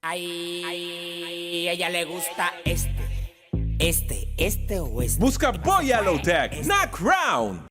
Ay, ella le gusta este, este, este o este. Busca bo Yellow Tag na Crown!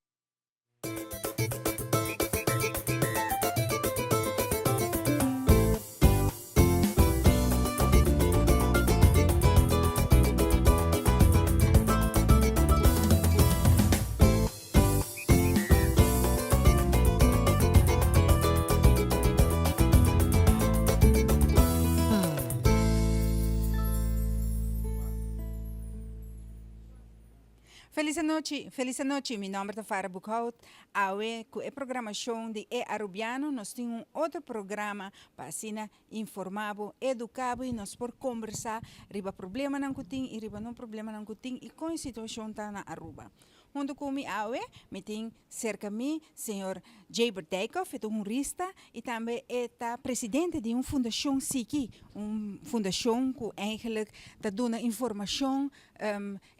Felis anochi, felis anochi, mi nomber ta Farah Boekhout. Awe ku e programashon di E Arubiano nos tin un otro programa pa asina informa bo, educa bo y nos por combersa riba problemanan cu tin y riba no problemanan cu tin y con e situacion ta na Aruba. Hunto cu mi awe mi tin cerca mi señor Jabert Dijkhoff, e ta un hurista y tambe e ta presidente di un fundacion Siki, un fundacion cu eigenlijk ta duna informacion,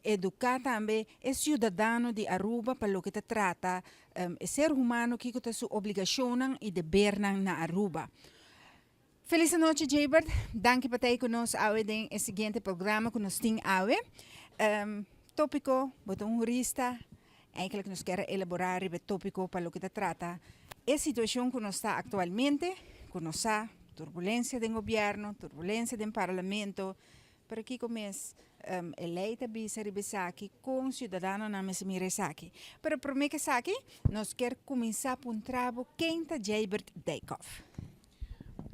educa tambe e ciudadano di Aruba pa loke ta trata e ser humano kico ta su obligacionnan y debernan na Aruba. Felis anochi Jabert, danki pa ta ei ku nos awe den e siguiente programa ku nos tin awe. Topiko, bo ta un hurista, eigenlijk nos kier a elaborá riba e topiko pa loke ta trata e situashon ku nos ta aktualmente, ku nos sa turbulensia den gobièrnu, turbulensia den parlamento, Pero kiko mes e ley ta bisa riba esaki, kon ciudadanonan mester mira esaki? Pero prome ke esaki, nos kier cuminsa puntra bo ken ta Jaybert Dijkhoff?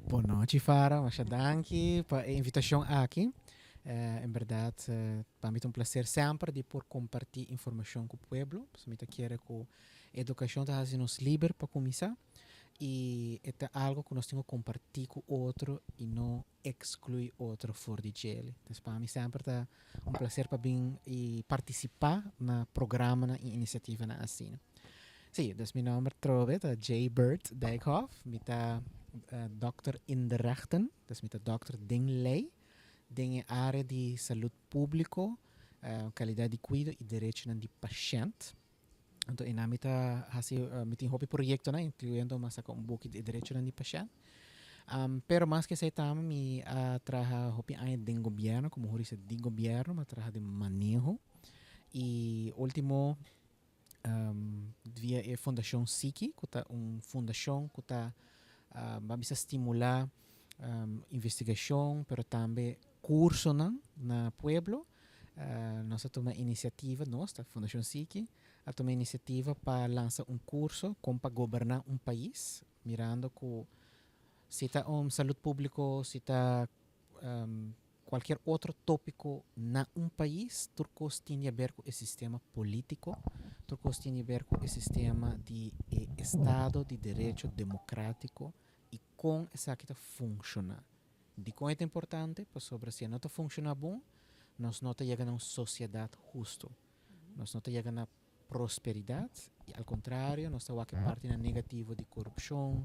Bon nochi Farah, masha danki pa e invitacion aki. En berdad pa mi ta un placer semper di por comparti informacion cu pueblo, pasobra mi ta kere cu educacion ta haci nos liber pa cuminsa y e ta algo cu nos tin cu comparti cu otro y no exclui otro for di djele. Entonces pa mi semper ta un placer pa bin y participa na programanan y iniciativanan asina. Sí, dus mi nomber trobe ta Jaybert Dijkhoff, mi ta dokter in de rechten, dus mi ta dokter den ley, den e area di salud publico, calidad di cuido y derechonan di pashent. Anto einan mi ta hasi, mi tin hopi proyectonan, incluyendo mi a saca un buki di derechonan di pashent. Pero mas ke esei tambe mi a traha hopi aña den gobierno, como hurista di gobierno, mi a traha den maneho. Y ultimo via e fundacion Siki, cu ta un fundacion cu ta ban bisa stimula investigacion, pero tambe cursonan na pueblo. Nos a tuma inisiativa, nos ta Fundashon Siki, a tuma inisiativa pa lansa un kurso kon pa goberná un pais, mirando ku si ta un salud públiko, si ta kualkier otro tópiko na un pais, tur kos tin di aber ku e sistema polítiko, tur kos tin di aber ku e sistema di e estado di derecho demokrátiko i kon esaki ta funshoná. Dikon e ta importante? Pasobra si e no ta funshoná bon, nos no ta yega na un sosiedat hustu. Nos no ta yega na prosperidat i al kontrario nos ta wak e partinan negativo di korupshon,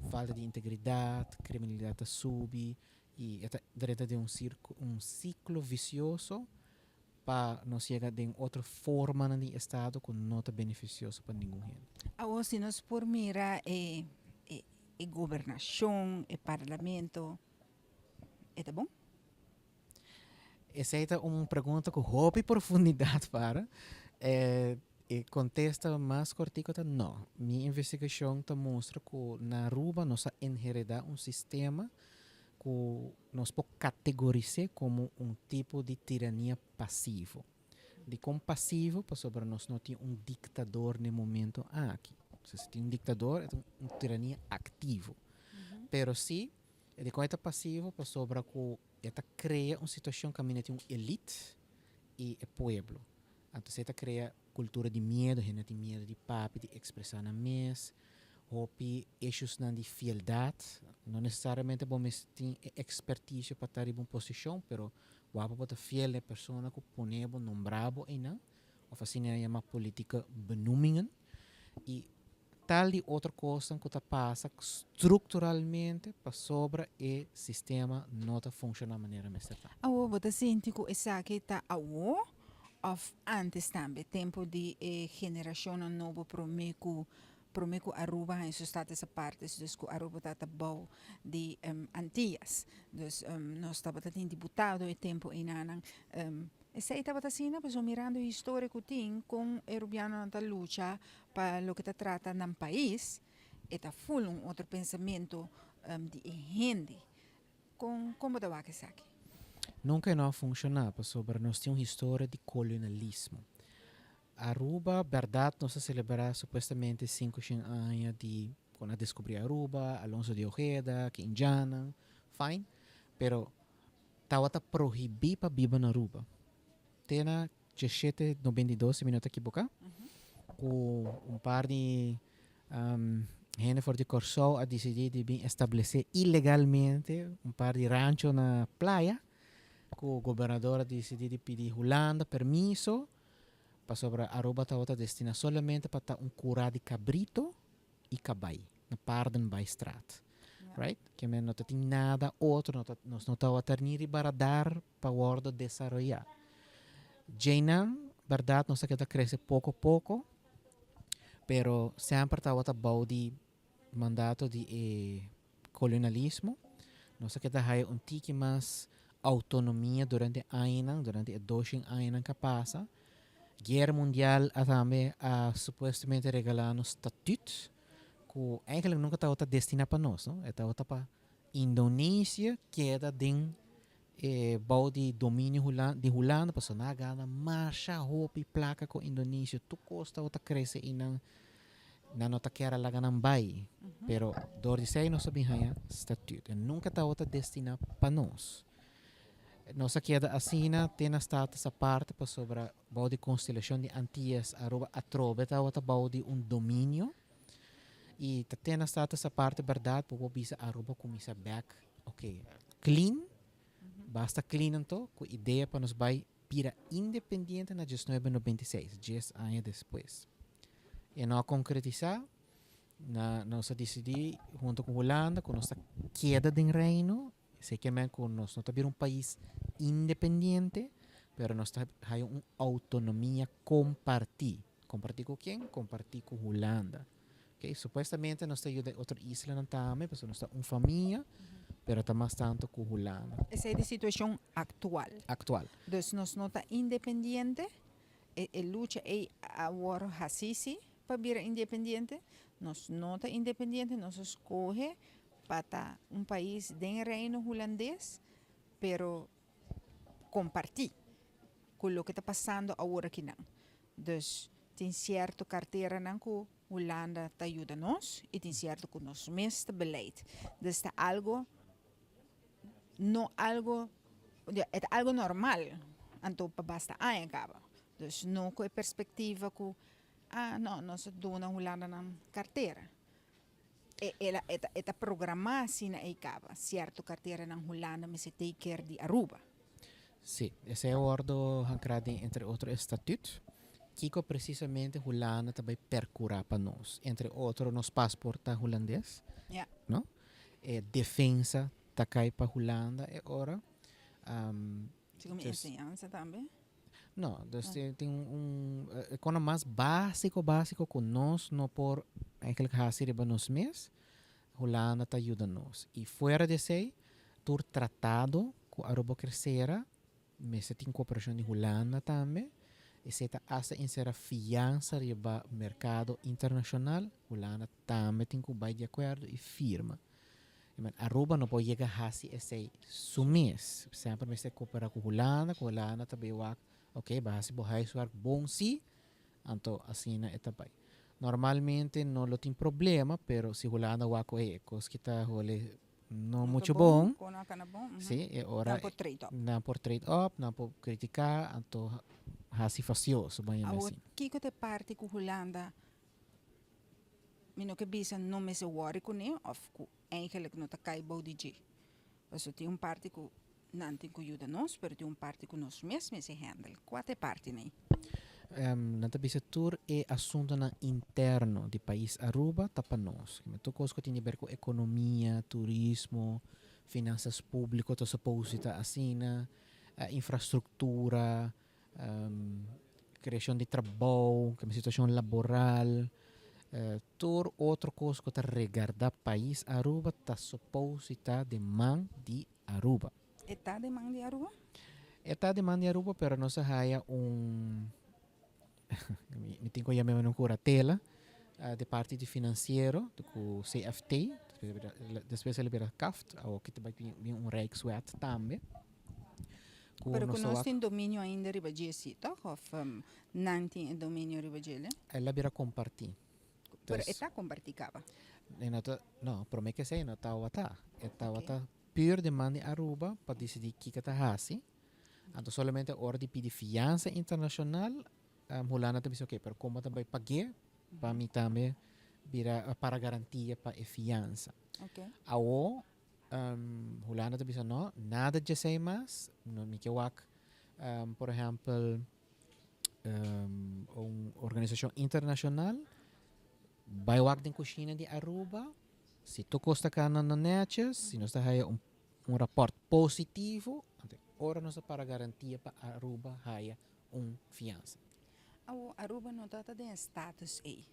falta di integridat, kriminalidat ta subi i e ta drenta den un un siklo visioso pa nos yega den otro formanan di estado ku no ta benefisioso pa ningun hende. Awor si nos por mira e e gobernashon, e parlamento, e ta bon? Esei ta un pregunta ku hopi profundidat para. E kontesta mas kortiko ta no. Mi investigashon ta mustra ku na Aruba nos a enheredá un sistema ku nos por kategoris'é komo un tipo di tirania pasivo. Dikon pasivo? Pasobra nos no tin un diktador n'e momento aki. Si tin un diktador e ta un tirania aktivo. Pero si, e dikon e ta pasivo? Pasobra ku e ta krea un situashon kaminda tin un elit i e pueblo. Anto si e ta krea kultura di miedu, hende tin miedu di papia, di ekspresá nan mes, hopi issuesnan di fieldat. No nesesariamente bo mester tin e ekspertisio pa ta riba un posishon, pero Wou bo ta fiel na e persona ku pone bo, nombra bo einan, òf asina nan yama politieke benoemingen, i tal di otro kosnan ku ta pasa strukturalmente pasobra e sistema no ta funshoná manera mester ta. Awor bo ta sinti ku esaki ta awor òf ántes tambe, tempu di e generashonnan nobo promé ku. Prome ku Aruba haña su status aparte, dus ku Aruba tabata bou di Antillas. Dus nos tabata tin diputado e tempu einanan. Esei tabata asina pasobra mirando e historia ku tin kon e rubianonan ta lucha pa loke ta trata nan pais, e ta ful un otro pensamentu di e hende. Kon kon bo ta wak esaki? Nunka e no a funshoná pasobra nos tin un historia di kolonialismo. Aruba, berdad nos a celebra supuestamente 500 aña di cu nan a descubri Aruba, Alonso de Ojeda, ki indiannan, fine, pero tawata prohibi pa biba na Aruba. Te na 1792, si mi no ta ekiboca, cu un par di hende for di Corsou a dicidi di bin establece ilegalmente un par di rancho na playa, cu gobernador a dicidi di pidi Hulanda permiso pasobra Aruba tabata destina solamente pa ta un cura di cabrito y cabay na Paardenbaaistraat. Right? Ke men no ta tin nada otro, no ta, nos no tabata ni riba radar pa wordo desaroya. Djeinan, berdad nos a keda crece poco poco, pero semper tabata bou di mandato di e kolonialismo. Nos a keda haya un tiki mas outonomia durante añanan, durante e doshen añanan ku a pasa. Guera Mundial a tambe a supuestamente regalá nos statut ku eigenlijk nunka tabata destiná pa nos, no? E tabata pa Indonesia keda den e bou di dominio di Hulanda pasobra nan a gana masha hopi plaka ku Indonesia. Tur kos tabata krese einan. Nan no ta kier a laga nan bai, pero dor di esei nos a bin haña statuut. E nunka tabata destiná pa nos. Nos a keda asina te na status aparte pasobra bou di konstelashon di Antias Aruba atrobe tabata bou di un dominio i ta te na status aparte bèrdat bo por bisa Aruba kuminsá bèk oke clean, basta clean anto ku idea pa nos bai bira independiente na 1996, 10 aña despues. E no a konkretisá, na nos a disidí hunto ku Hulanda ku nos ta keda den Reino, esei ke men ku nos no ta bira un pais independiente, pero nos ta haya un outonomia kompartí. Kompartí ku ken? Kompartí ku Hulanda. Ok, supuestamente nos ta yuda e otro islanan tambe, pasobra nos ta un famia, pero ta mas tanto ku Hulanda. Esei ta e situashon aktual. Aktual. Dus nos no ta independiente, e e lucha ei a wòrdu hasí sí pa bira independiente, nos no ta independiente, nos a skohe pa ta un pais den Reino Hulandes, pero kompartí ku loke ta pasando awor akinan. Dus tin sierto karteranan ku Hulanda ta yuda nos i tin sierto ku nos mes ta beleid. Dus ta algo no algo e ta algo normal anto pa basta aña kaba. Dus no ku e perspektiva ku ah no nos a duna Hulanda nan kartera. E e ta e ta programá asina ei kaba sierto karteranan Hulanda mester take care di Aruba. Sí, esei a wòrdu hankrá den entre otro e statut. Kiko presisamente Hulanda ta bai perkurá pa nos? Entre otro nos pasport ta hulandes, Ja. no? E defensa ta kai pa Hulanda e ora. Segun mi enseñansa tambe. No, dus tin tin un e kono mas básiko básiko ku nos no por eigenlijk hasi riba nos mes, Hulanda ta yuda nos. I fuera di esei, tur tratado ku Aruba ker sera, mester tin kooperashon di Hulanda tambe. Esei ta asta ensera fiansa riba merkado internashonal, Hulanda tambe tin ku bai di akuerdo i firma. I men Aruba no por yega hasi esei su mes. Semper mester koopera ku Hulanda, ku Hulanda ta bai wak, ok, bo a hasi bo huiswerk bon si, anto asina e ta bai. Normalmente no lo tin problema, pero si Hulanda wak ku e kos ki ta hole no mucho bon, si, e ora nan por trade op. Nan por trade op, nan por kritiká, anto hasi fastioso, bo yama Awor, asina. kiko ta e parti ku Hulanda mi no ke bisa no mester wòri kuné òf ku eigenlijk no ta kai bou di dje. Pasobra tin un parti ku nan tin ku yuda nos, pero tin un parti ku nos mes mester handle. Kua ta e partinan ei? Nan ta bisa tur e asuntonan interno di pais Aruba ta pa nos. Tur kos ku tin di ber ku ekonomia, turismo, finansas públiko ta supose ta asina, infrastruktura, kreashon di trabou, situashon laboral. Tur otro cos cu ta regarda pais Aruba ta supose ta den man di Aruba. E ta den man di Aruba? E ta den man di Aruba, pero nos a haya un, mi tin cu yama un curatela di parti di financiero cu CFT, despues el a bira CAFT, awo ki ta bay bin un Rijkswet tambe. Pero cu nos tin dominio ainda riba dje si, toch? Of nan tin e dominio riba dje? El a bira comparti. Pero e ta comparti caba? E no ta, no, prome cu esey no tawata. E tawata puur den man di Aruba pa dicidi kico ta haci. Anto solamente ora di pidi fiansa internacional, Hulanda ta bisa, ok, pero como ta bay pague pa mi tambe bira para garantia pa e fiansa. Awo Hulanda ta bisa no, nada djesei mas, no mi ke wak, por ehempel, un organisacion internacional bai wak den cushina di Aruba, si tur cos ta cana na netjes, si nos ta haya un rapport positivo, anto ora nos ta para garantia pa Aruba haya un fiansa. Awo Aruba no ta ta den e status ei.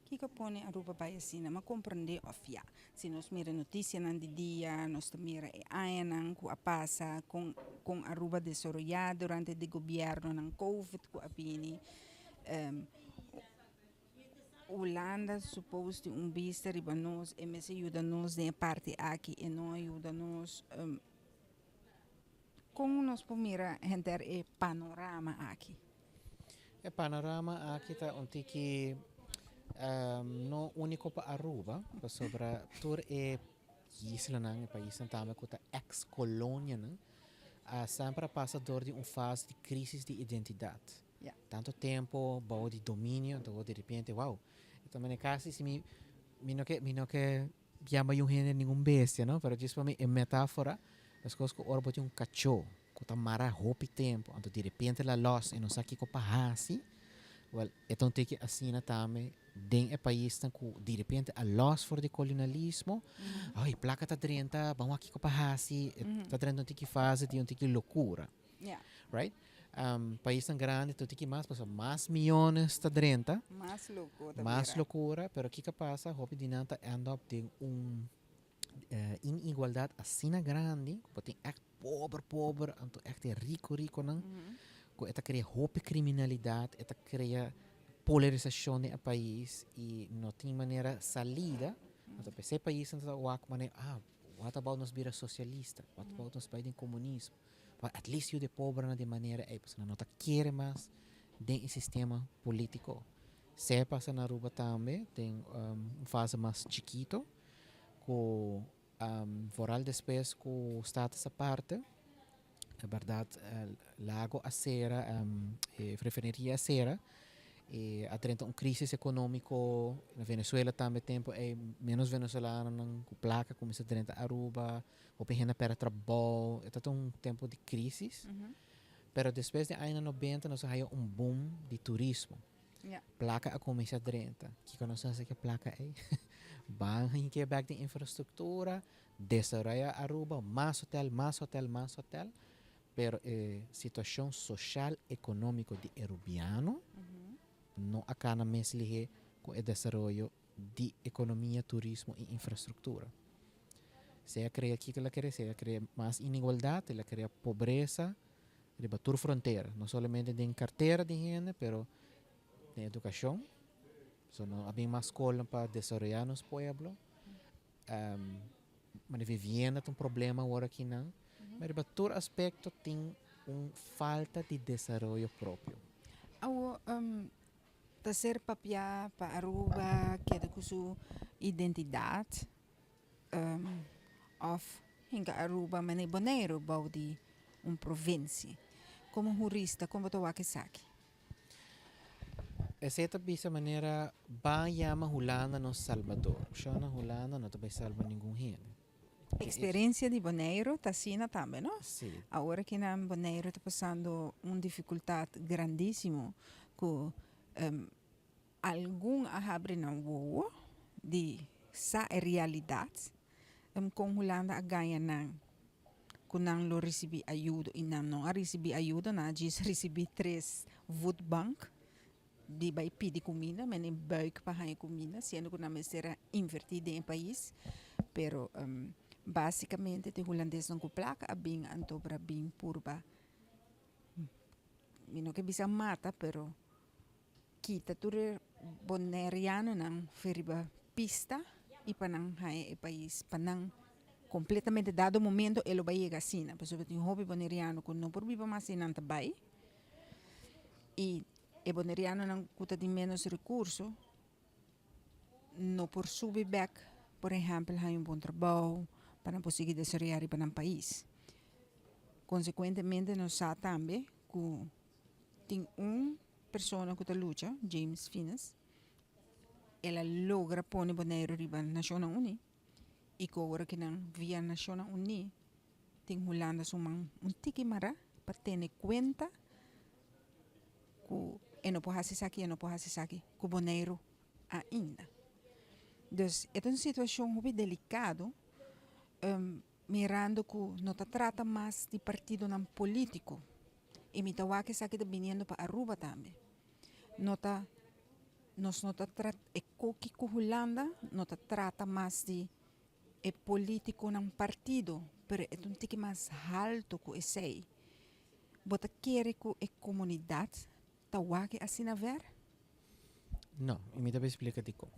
Kiko pone Aruba bai asina? M'a komprendé òf ya. Si nos mira notisianan di dia, nos ta mira e añanan ku a pasa, kon kon Aruba a desaroyá durante di gobièrnunan covid ku a bini. Hulanda supos tin un bista riba nos, e mester yuda nos den e parti aki, e no a yuda nos. Kon nos por mira henter e panorama aki? E panorama aki ta un tiki no úniko pa Aruba, pasobra tur e islanan, e paisnan tambe ku ta eks kolonianan, a semper a pasa dor di un fase di krisis di identidat. Tantu tempu bou di dominio, anto di repente, wow, e ta manera kasi si mi mi no ke mi no ke Yama yu hende ningun bestia, no? Pero djis pa mi e metafora, meskos ku ora bo tin un kachó ku ta mara hopi tempu, anto di repente el a lòs i no sa kiko pa hasi, wèl, e ta un tiki asina tambe den e paisnan ku di repente a lòs for di kolonialismo, ai, plaka ta drenta, ban wak kiko pa hasi, e ta drenta un tiki fase di un tiki lokura. Right? Paisnan grandi ta un tiki mas pasobra mas miyones ta drenta. Mas locura ta Mas locura, pero kiko pasa? Hopi di nan ta end up den un inigualdad asina grandi ku bo tin ègt pober pober anto ègt e rico riconan ku e ta krea hopi kriminalidat, e ta krea polarisashon den e pais i no tin manera salida. Anto p'esei paisnan ta wak manera, ah, what about nos bira sosialista? What about nos bai den komunismo? Pa at least yuda e pobernan di manera ei pasobra nan no ta kere mas den e sistema politico. Sea pasa na Aruba tambe den un fase mas chikito cu vooral despues cu Status Aparte e berdad Lago a cera e refineria a cera y a drenta un crisis economico na Venezuela tambe tempo ei menos venezolanonan cu placa cuminsa drenta Aruba. Hopi hende a perde trabou, e tabata un tempu di crisis. Pero despues di añanan nobenta nos a haya un boom di turismo. Placa a cuminsa drenta. Kico nos a haci cu e placa ey? Ban hinca bek den infrastructura, desaroya Aruba, mas hotel, mas hotel, mas hotel. Pero e situacion social economico di e Rubiano no a cana mes lihe cu e desaroyo di economia, turismo y infrastructura. Sea crea kico el a kere, sea crea mas inigualdad, el a crea pobreza riba tur frontera, no solamente den cartera di hende, pero den educacion. So no a bin mas scolnan pa desaroya nos pueblo. Mane vivienda ta un problema awor akinan. Ma riba tur aspecto tin un falta di desaroyo propio. Awo, Ta ser papiá pa Aruba keda ku su identidat òf hinka Aruba manera Boneiru bou di un provinsia. Komo hurista kon bo ta wak esaki? Esei ta bisa manera ban yama Hulanda nos salbador. Shona Hulanda no ta bai salba ningun hende. Experiencia di Boneiru ta asina tambe, no? Sí. Awor aki nan Boneiru ta pasando un dificultad grandisimo cu algun a habri nan wowo di sa e realidad con Hulanda a gaña nan cu nan lo ricibi ayudo y nan no a ricibi ayudo, nan a djis ricibi tres voetbank. Di bai pidi kuminda, men buik pa haña kuminda, siendo ku nan mester a invertí den e pais. Pero básikamente te hulandesnan ku plaka a bin anto por a bin purba, mi no ke bisa mata, pero kita tur e bonerianonan for riba pista i pa nan haña e pais pa nan kompletamente. Dado momento e lo bai yega asina, pasobra tin hopi boneriano ku no por biba mas i nan ta bai, i e bonerianonan ku ta di ménos rekurso no por subi bèk, por ehèmpel, haña un bon trabou pa nan por sigui desaroyá riba nan pais. Konsekuentemente nos sa tambe ku tin un persona ku ta lucha, James Fines, el a logra pone Boneiru riba Nashonnan Uní i ku ora ku nan via Nashonnan Uní tin Hulanda su man un tiki mará pa tene kuenta ku e no por hasi esaki, e no por hasi esaki ku Boneiru ainda. Dus e ta un situashon hopi delikado, mirando ku no ta trata mas di partidonan polítiko i mi ta wak esaki ta biniendo pa Aruba tambe. No ta, nos no ta trata, e koki ku Hulanda no ta trata mas di e polítikonan partido, pero e ta un tiki mas haltu ku esei. Bo ta kere ku e komunidat ta wak asina ver? No, i mi ta bay splika dikon.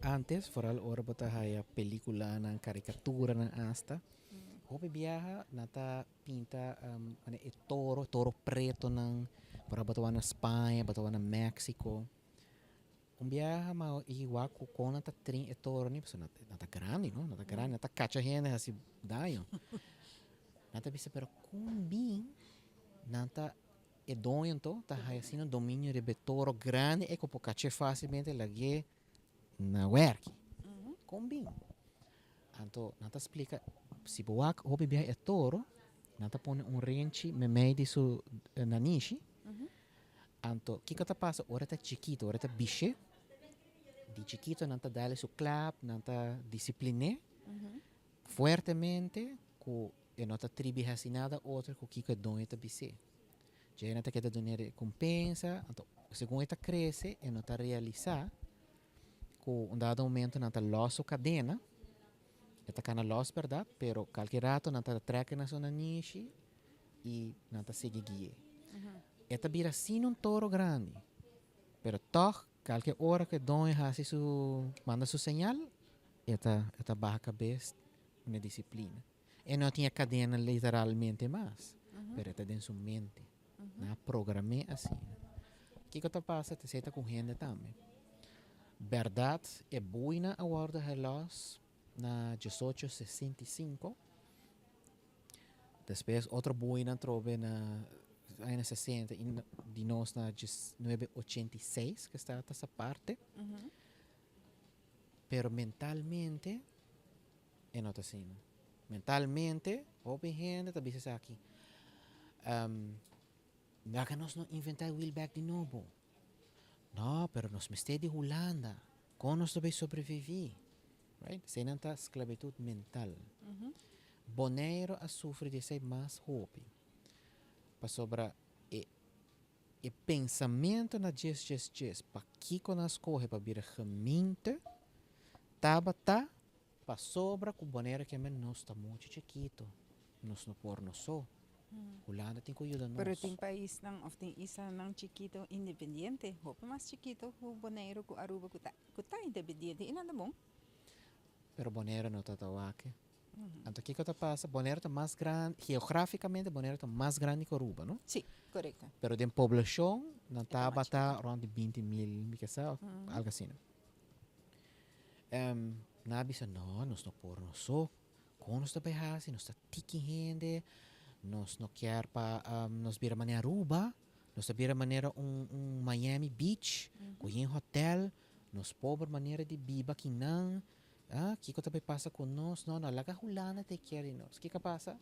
Antes, vooral ora bo ta haya peliculanan, caricaturanan hasta, hopi biaha nan ta pinta manera e toro, toro pretonan, por ejemplo bo ta wak na Spaña, bo ta wak na Mexico. Un biaha mi a wak ku kon nan ta trin e toro ni, pasobra nan ta grandi no, nan ta grandi, nan ta kacha hende hasi daño. Nan ta bisa pero kon bin nan ta e doño anto ta haya asina dominio riba e toro grandi ei ku por kach'é fásilmente lag'é na wèrki. Kon bin? Anto nan ta splika si bo wak hopi biaha e toro nan ta pone un renchi meimei di su nanishi. Anto kiko ta pasa ora e ta chikito, ora e ta bishé? Di chikito nan ta dale su klap, nan ta disiplin'é fuertemente ku e no ta tribi hasi nada otro ku kiko e doño ta bis'é. Dje nan ta keda dun'é rekompensa, anto segun e ta krese e no ta realisá ku un dado momento nan ta lòs su kadena, e ta kana lòs bèrdat, pero kalke rato nan ta trèk e na su nanishi i nan ta sigui gui'é. E ta bira asina un toro grandi, pero tòg kalke ora ku e doño hasi su manda su señal, e ta e ta baha kabes na disiplina. E no tin e kadena literalmente mas, pero e ta den su mente. Nan a program'é asina. Kiko ta pasa? Ta esei ta ku hende tambe. Bèrdat e buinan a wòrdu herlòs na 1865. Despues otro buinan trobe na aña 60 y di nos na 1986 que sta ta esa parte. Pero mentalmente e no ta asina. Mentalmente hopi hende ta bisa esaki, Laga nos no inventa e wiel bek di nobo. No, pero nos mester di Hulanda. Kon nos ta bay sobrevivi? Right? Eseinan ta sklabitut mental. Boneiro a sufri di esei mas hopi. Pasobra e e pensamento na djes djes djes pakiko nan a skohe pa bira gemeente tabata pasobra ku Bonaire ke men nos ta muchu chikito, nos no por nos so. Hulanda tin ku yuda nos. Pero tin paisnan of tin islanan chikito independiente, hopi mas chikito ku Bonaire ku Aruba ku ta ku ta independiente i nan ta bon. Pero Bonaire no ta tawake. Anto kiko ta pasa? Bonaire ta mas grandi, geograficamente Bonaire ta mas grandi ku Aruba, no? Sí, korekto. Pero den poblashon nan tabata rond di 20.000, mi ke sa, algo asina. Nan a bisa, no, nos no por nos so. Kon nos ta bai hasi? Nos ta tiki hende, nos no kier pa nos bira manera Aruba, nos ta bira manera un un Miami Beach, ku yen hotel, nos pober manera di biba akinan, ah, kiko ta bai pasa ku nos? No, no, laga Hulanda take care di nos. Kiko a pasa?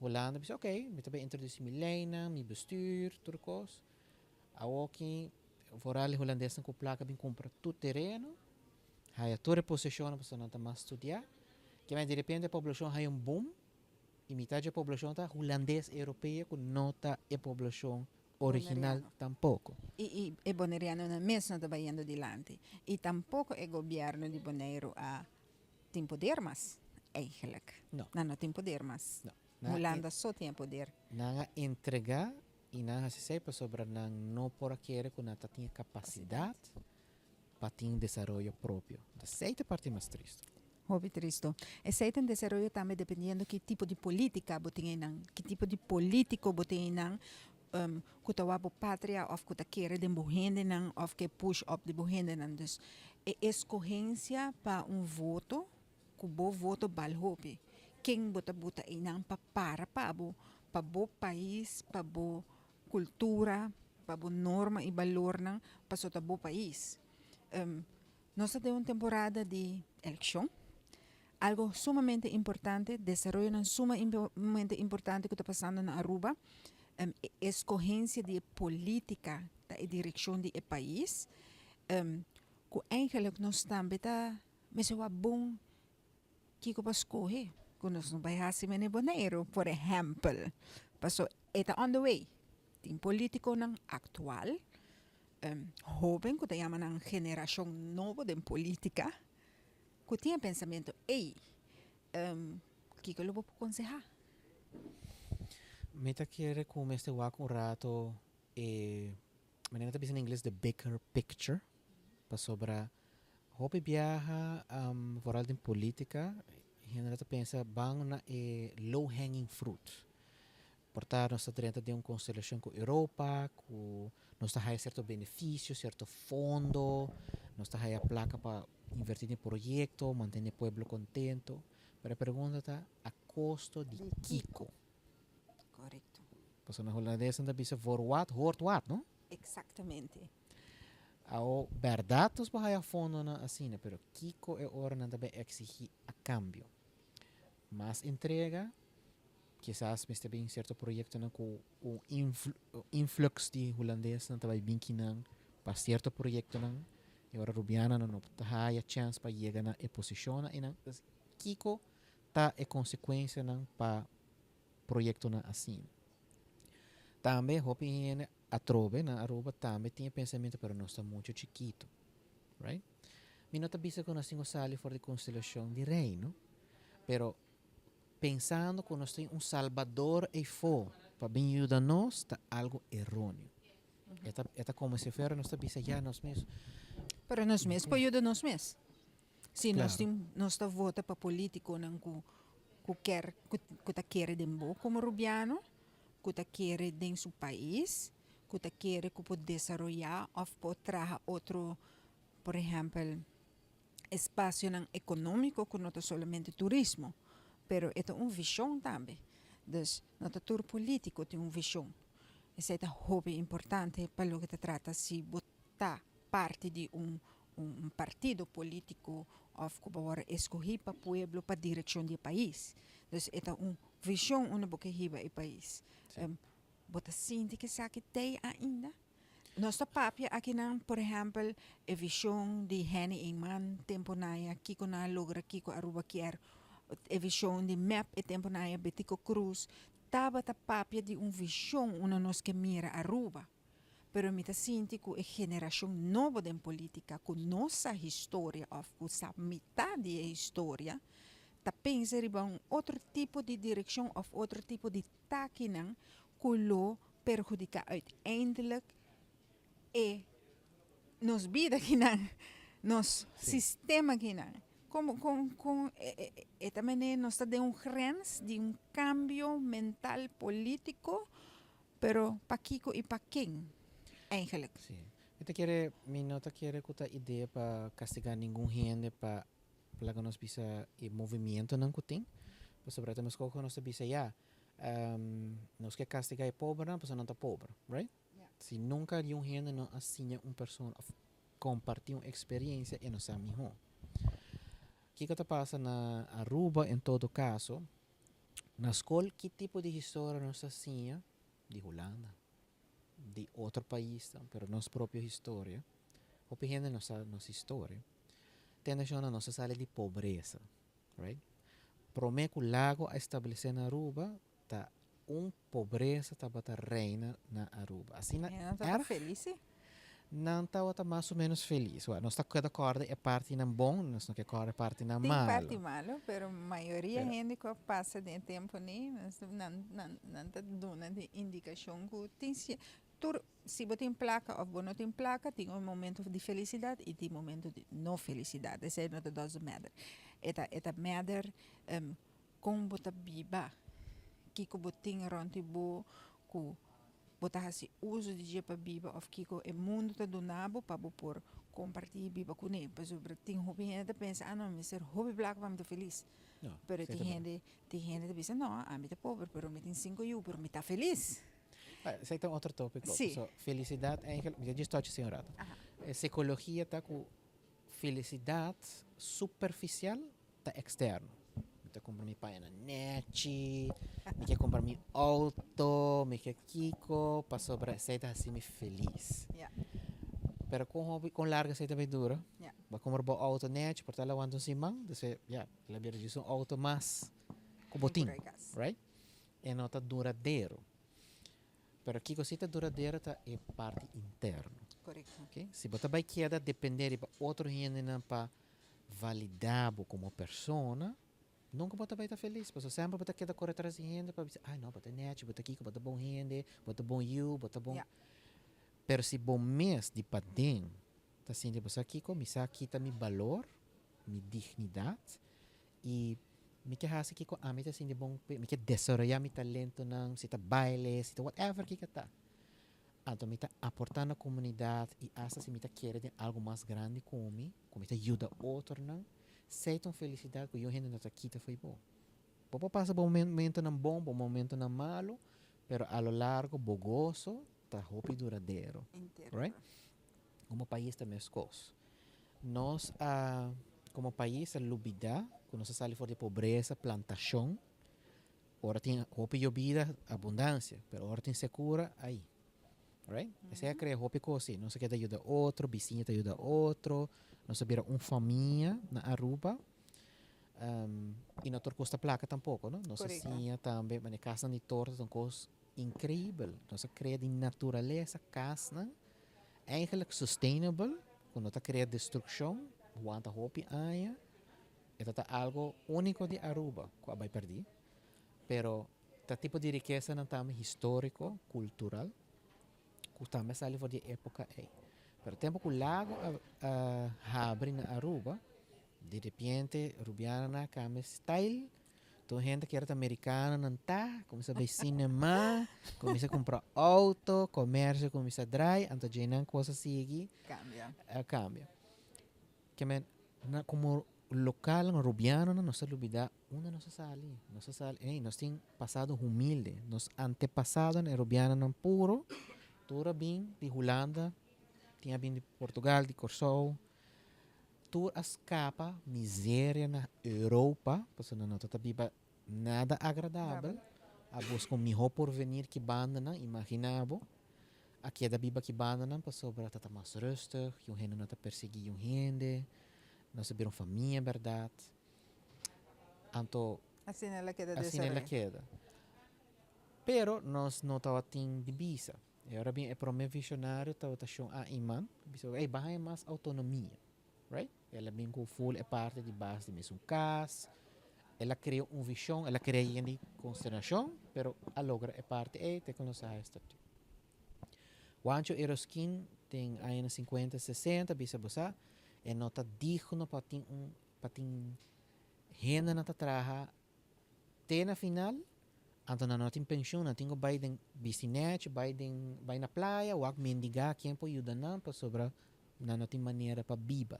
Hulanda a bisa, ok, mi ta bai introdusi mi leinan, mi bestuur, tur kos. Awoki, vooral e hulandesnan ku plaka bin kumpra tur tereno, haya tur e poseshonnan pasobra nan ta mas studiá. Kimen di repente e poblashon haya un boom i mitad dje poblashon ta hulandes europeo ku no ta e poblashon. Original Boneriano. Tampoco. Y e Bonerianonan mes no ta bayendo dilanti. Y tampoco e gobierno di Boneiro a tin poder mas, eigenlijk. No. Nan no tin poder mas. No. Nan Hulanda so tin poder. Nan a entrega y nan a haci esey pasobra nan no por a kere cu nan ta tin e capacidad pa tin desaroyo propio. Esey ta e parti mas tristo. Hopi tristo. Esey ta un desaroyo tambe dependiendo ki tipo di politica bo tin eynan, ki tipo di politico bo tin eynan cu ta wak bo patria of cu ta kere den bo hendenan of ke push up di bo hendenan. Dus e escogencia pa un voto, cu bo voto bal hopi. Ken bo ta buta eynan pa para pa bo, pa bo pais, pa bo cultura, pa bo norma y balornan, paso ta bo pais. Nos ta den un temporada di eleccion, algo sumamente importante, desaroyonan sumamente importante cu ta pasando na Aruba. E escogencia di e politica ta e direccion di e pais, cu eigenlijk nos tambe ta mester wak bon kico pa scoge, cu nos no bay haci mene Boneiru, por ehempel, paso e ta on the way. Tin politiconan actual, hoben cu ta yama nan generacion nobo den politica, cu tin e pensamento ey. Kico lo bo por conseha? Mi ta kere cu mester wak un rato e, manera ta bisa na ingles, the bigger picture, pasobra hopi biaha, vooral den politica, hende ta pensa ban na e low hanging fruit. Por ta nos ta drenta den un constelacion cu Europa, cu nos ta haya cierto beneficio, cierto fondo, nos ta haya placa pa inverti den proyecto, mantene pueblo contento. Pero e pregunta ta, a costo di kico? Pasobra na Holandes nan ta bisa voor wat hoort wat, no? Exactamente. Awo, berdad nos por haya fondonan asina, pero kico e ora nan ta bay exigi a cambio? Mas entrega, kisas mester bin cierto proyectonan cu un influx di Hulandesnan ta bay bin kinan pa cierto proyectonan, e ora Rubianonan no ta haya chance pa yega na e posicionnan eynan. Entonces, kico ta e consecuencianan pa proyectonan asina? Tambe hopi hende atrobe na Aruba tambe tin e pensamiento, pero nos ta mucho chikito, right? Mi no ta bisa cu nos tin cu sali for di constelacion di Reino, pero pensando cu nos tin un salbador eyfo pa bin yuda nos ta algo eroneo. E ta como si fuera nos ta bisa ya nos mes. Pero nos mes por yuda nos mes. Si nos tin, nos ta vota pa politiconan cu kier, cu ta kere den bo como Rubiano, cu ta kere den su pais, cu ta kere cu por desaroya of por traha otro, por ehempel, espacionan economico cu no ta solamente turismo, pero e ta un vision tambe. Dus no ta tur politico tin un vision. Esey ta hopi importante pa loke ta trata si bo ta parti di un partido politico of cu bo a escogi pa pueblo pa direccion di pais. Dus e ta un vision unda bo ke hiba e pais. Bo ta sinti cu esaki tey ainda? Nos ta papia akinan, por ehempel, e vision di Henny Eman tempo naya, kico nan a logra, kico Aruba kier. E vision di MEP e tempo naya, Betico Croes. Tabata papia di un vision unda nos ke mira Aruba. Pero mi ta sinti cu e generacion nobo den politica, cu no sa historia of cu sa mitad di e historia, ta pensa riba un otro tipo di direccion of otro tipo di takinan cu lo perhudica uiteindelijk e nos bida akinan, nos sistema akinan. Con e tambe nos ta den un grens di un cambio mental politico, pero pa kico y pa ken eigenlijk? Si. Mi no ta kere cu ta idea pa castiga ningun hende pa laga nos bisa e movimentonan cu tin. Pasobra nos cu nos ta bisa ya, nos ke castiga e pobernan, pasobra nan ta pober, right? Si nunca un hende no a siña un persona of comparti un experiencia e no sa miho. Kico ta pasa na Aruba en todo caso, na scol ki tipo di historia nos ta siña? Di Hulanda, di otro pais, pero nos propio historia. Hopi hende no sa nos historia. Tende nos a sali di pobresa, right? Prome cu Lago a establece na Aruba, ta un pobresa tabata reina na Aruba. Asina Nan tabata erg. Felis, si. Nan tabata mas o menos felis. Well, nos ta keda kòrda e partinan bon, nos no ke kòrda e partinan Tin malo. Parti malo, pero mayoria Pero- hende ku a pasa den e tempu ni, nan, nan, nan ta duna di indikashon ku tin si, tur, si bo tin plaka òf bo no tin plaka, tin un momento di felisidat i tin momento di no felisidat. Esei no ta doesn't matter. E ta matter kon bo ta biba, kiko bo tin rònt di bo, ku bo ta hasi uso di dje pa biba òf kiko e mundu ta duna bo pa bo por kompartí biba kuné. Pasobra tin hopi hende ta pensa, "Ah no, mi mester hopi plaka pa mi ta felis." No, Pero tin esei ta hende, tin hende ta bisa, "No, ami ta pober, pero mi tin sinku yu, pero mi ta felis." Ah, esei ta un otro tópiko. Si. So, felisidat eigenlijk, mi ta djis touch esei un rato. Psikologia ta ku felisidat superfisial ta eksterno. Mi ta kumpra mi pañanan nechi, mi ke kumpra mi outo, mi ke kiko, pasobra esei ta hasi mi felis. Pero kon hopi, kon largo esei ta bai dura? Bo a kumpra bo outo nechi, por ta el a wanta un siman, despues ya, el a bira djis un outo mas ku bo tin, right? E no ta duradero. Pero kiko si ta duradero ta e parti interno. Okay? Si bo ta bai keda depende riba otro hendenan pa validá bo komo persona, nunka bo ta bai ta felis. Pasobra semper bo ta keda kore tras di hende pa bisa, "Ai no, bo ta nechi, bo ta kiko, bo ta bon hende, bo ta bon yu, bo ta bon." Pero si bo mes di paden ta sinti, "Bo sa kiko, mi sa kita mi balor, mi dignidat i mi ke hasi kiko ami ta sinti bon, mi ke desaroyá mi talentonan, si ta baile, si ta whatever kiko ta. Anto mi ta aportá na komunidat i asta si mi ta kere den algu mas grandi ku mi, ku mi ta yuda otronan, esei ta un felisidat ku yu hende no ta kita fo'i bo." Bo por pasa bo momentonan bon, bo momentonan malu, pero a lo largo bo goso ta hopi duradero. Interno. Right? Komo pais ta meskos. Nos a, komo pais a lubidá ku nos a sali for di pobresa, plantashon. Ora tin hopi yobida, abundansia, pero ora tin sekura, ai. Right? Esei a krea hopi kos si. Nos a keda yuda otro, bisiña ta yuda otro, nos a bira un famia na Aruba. I no tur kos ta plaka tampoko, no? Nos a siña tambe, manera kasnan di torta ta un kos inkreibel. Nos a krea di naturalesa kasnan eigenlijk sustainable, ku no ta krea destrukshon, wanta hopi aña. E ta ta algo úniko di Aruba ku a bai pèrdí. Pero ta tipo di rikesanan tambe históriko, kultural, ku tambe a sali for di e époka ei. Pero tempu ku lago a a habri na Aruba, di repente rubianonan a kambia style. Tur hende kier ta merikanonan ta, kuminsá bai sinema, kuminsá kumpra outo, komersio kuminsá drai, anto djeinan kos a sigui Kambia. a kambia. Ke men na komo lokal rubianonan nos ta lubidá unda nos a sali. Nos a sali, ey, nos tin pasado humilde. Nos antepasadonan e rubianonan puro tur a bin di Hulanda, tin a bin di Portugal, di Kòrsou. Tur a skapa miseria na Europa, pasobra nan no ta biba nada agradabel. A buska un mihó porvenir ki bandanan, imaginá bo. A keda biba ki bandanan pasobra ta ta mas rustig, un hende no ta persiguí un hende, nos a bira un famia bèrdat. Anto Asina el a keda asina el a desaroyá. Keda. Pero nos no tabatin di bisa. E ora bin e promé visionario tabata Shon A. Iman, a bisa, "Ey, ban haña mas autonomia." Right? El a bin ku full e parti di bas di mesun kas. El a krea un vishon, el a krea yen di konsternashon, pero a logra e parti ei te ku nos a haña statuut. Juancho Eroskin den añanan sinkuenta, sesenta a bisa bo sa, e no ta digno pa tin un pa tin hendenan ta traha te na final, anto nan no tin penshun, nan tin ku bai den bisti nèchi, bai den bai na playa, wak mendigá ken por yuda nan pasobra nan no tin manera pa biba.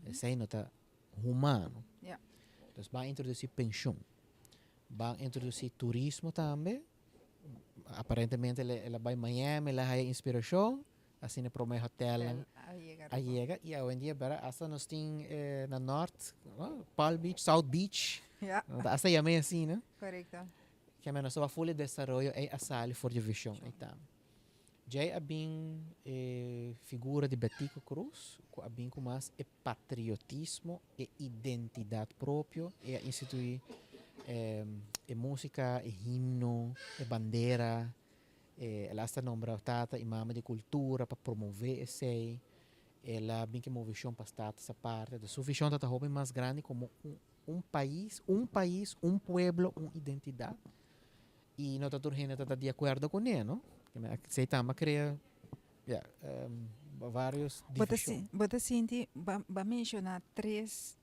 Esei no ta humano. Dus ban introdusí penshun. Ban introdusí turismo tambe. Aparentemente el a bai Miami, el a haya inspirashon, asina e promé hotelnan a yega. I awendia bera asta nos tin na nort, Palm Beach, South Beach, asta yam'é asina. Keme nos a wak ful e desaroyo ei a sali for di vishon ei tambe. Djei a bin e figura di Betico Croes ku a bin ku mas e patriotismo, e identidat propio, e a instituí. E musica, e himno, e bandera, el a hasta nombra tata y mama di cultura pa promove esey. El a bin cu e movecion pa status aparte. Entonces su vision ta hopi mas grandi como un pais, un pais, un pueblo, un identidad. Y no ta tur hende ta di acuerdo cu ne, no? Esey tambe a crea, ya, varios division. Bo ta sinti, bo a menciona tres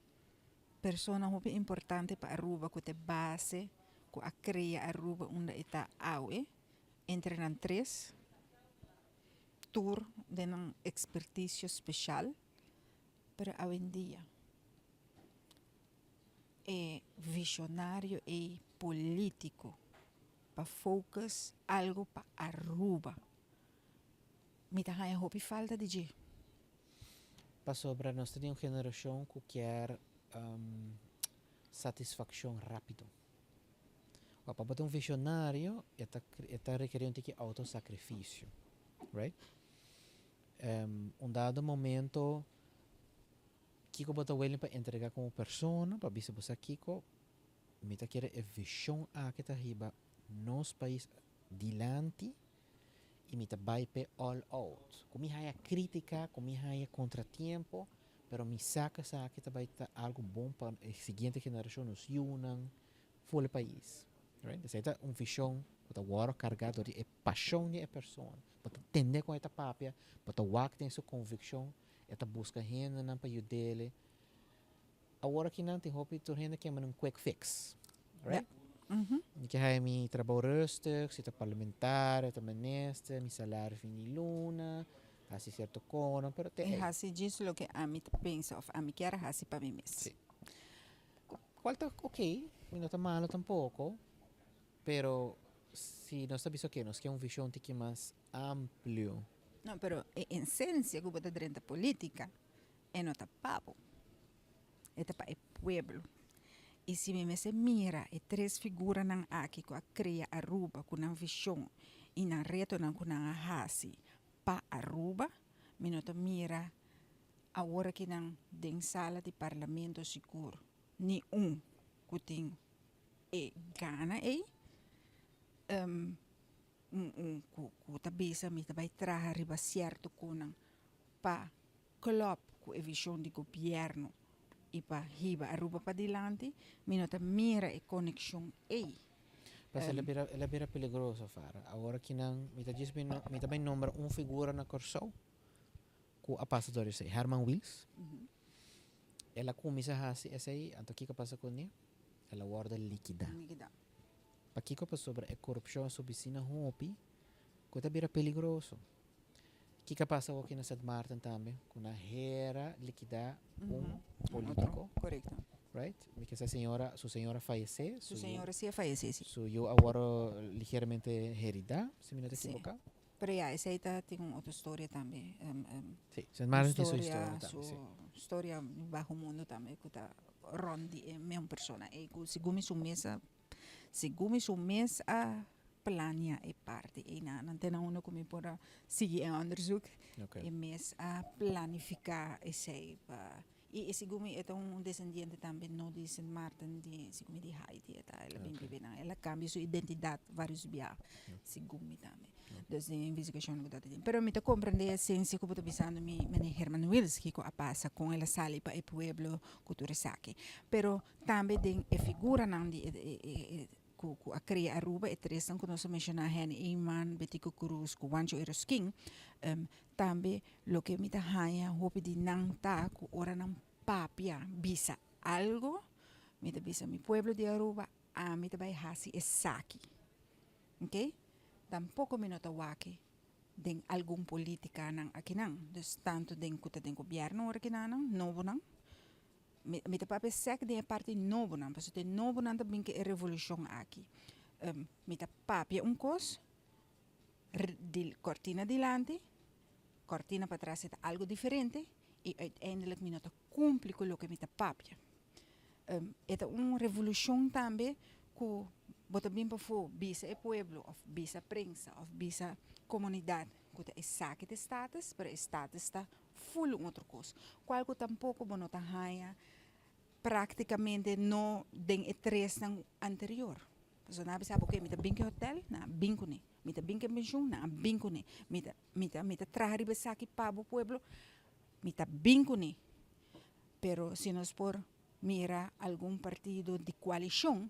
persona hopi importante pa Aruba cu ta e base cu a crea Aruba unda e ta awe, entre nan tres, tur den nan experticio special, pero awendia e visionario ey politico pa focus algo pa Aruba, mi ta haya hopi falta di dje. Pasobra nos ta di un generacion cu kier satisfaccion rapido. Wak, pa bo ta un visionario e ta e ta rekeri un tiki autosacrificio, right? Un dado momento kiko bo ta willing pa entrega como persona pa bisa bo sa kiko mi ta kere e vision aki ta hiba nos pais dilanti y mi ta bay p'e all out. Cu mi haya critica, cu mi haya contratiempo, pero mi sa cu esaki ta bay ta algo bon pa e siguiente generacion, nos yunan, for e pais. Right? Esey ta un vision cu ta worde carga door di e pasion di e persona. Bo ta tende con e ta papia, bo ta wak den su conviccion, e ta busca hendenan pa yud'ele. Awor aki nan tin hopi tur hende kema un quick fix. Right? Mi ke haya mi trabou rustig, si ta parlamentario, ta minister, mi salario fin di luna, hasi cierto kono, pero te E ei. hasi djis loke ami ta pensa of ami kier hasi pa mi mes. Si. Cual ta ok, mi no ta malo tampoco, pero si nos ta bisa ok, nos ke un vision tiki mas amplio. No, pero e esencia cu bo ta drenta politica e no ta pa bo, e ta pa e pueblo. Y si mi mester mira e tres figuranan aki cu a crea Aruba cu nan vision y nan retonan cu nan a haci pa Aruba, mi no ta mira awor aki nan den sala di parlamento sigur ni un cu tin e gana ey, un un cu ta bisa mi ta bay traha riba cierto conan pa klop ku e vishon di gobièrnu i pa hiba Aruba padilanti, mi no ta mira e konekshon ei. Pues el a bira, el a bira peligroso, Farah. Awor aki nan, mi ta djis bin, mi ta bin nombra un figura na Kòrsou ku a pasa dor esei, Herman Wiels. El a kuminsá hasi esei, anto kiko a pasa kuné? El a wòrdu likidá. Likidá. Pakiko? Pasobra e korupshon a subi asina hopi ku ta bira peligroso. Kiko a pasa awor aki na Sint Maarten tambe ku nan hera likidá un polítiko. Korekto. Right? Mi ke sa señora, su señora fayesé. Su señora si a fayesé, si. Su yu a wòrdu ligeramente heridá, si mi no ta ekiboká. Pero ya, esei ta tin un otro storia tambe. Si, Sint Maarten tin su historia tambe, si. Su storia baho mundo tambe ku ta rònt di e mesun persona ei ku segun mi su mes a Segun mi su mes a plania e parti einan, nan te na unda ku mi por a sigui e onderzoek, e mes a planifiká esei pa i segun mi e ta un desendiente tambe no di Sint Maarten di segun mi di Haiti e ta el a bin biba einan, el a kambia su identidat varios bia segun mi tambe. Dus den e investigashon ku ta tin. Pero mi ta komprende e esensia ku bo ta bisando mi meneer Herman Wiels kiko a pasa kon el a sali pa e pueblo ku tur esaki. Pero Tambe den e figuranan di e ku ku a krea Aruba, e tresnan ku nos a menshoná, Henny Eman, Betico Croes ku Juancho Eroskin, tambe loke mi ta haña hopi di nan ta ku ora nan papia bisa algo, mi ta bisa mi pueblo di Aruba, ami ta bai hasi esaki, oke. Tampoko mi no ta wak den algun politikanan akinan, dus tantu den ku ta den gobièrnu ora kinanan, nobonan. Mi ta papia sèk den e parti nobonan, pasobra e nobonan ta bin ku e revolushon aki. Mi ta papia un kos, di kòrtina dilanti, kòrtina patras e ta algu diferente i uiteindelijk mi no ta kumpli ku loke mi ta papia. E ta un revolushon tambe ku bo ta bin pafó bisa e pueblo òf bisa prensa òf bisa komunidat ku ta esaki ta e status, pero e status ta Ful un otro kos. Kual ku tampoko bo no ta haña. Práktikamente no den e tresnan anterior. Pasobra nan a bisa bo ke mi ta bin ku e hotel, nan a bin kuné. Mi ta bin ku e penshun, nan a bin kuné. Mi ta mi ta mi ta traha riba esaki pa bo pueblo, mi ta bin kuné. Pero si nos por mira algun partido di koalishon,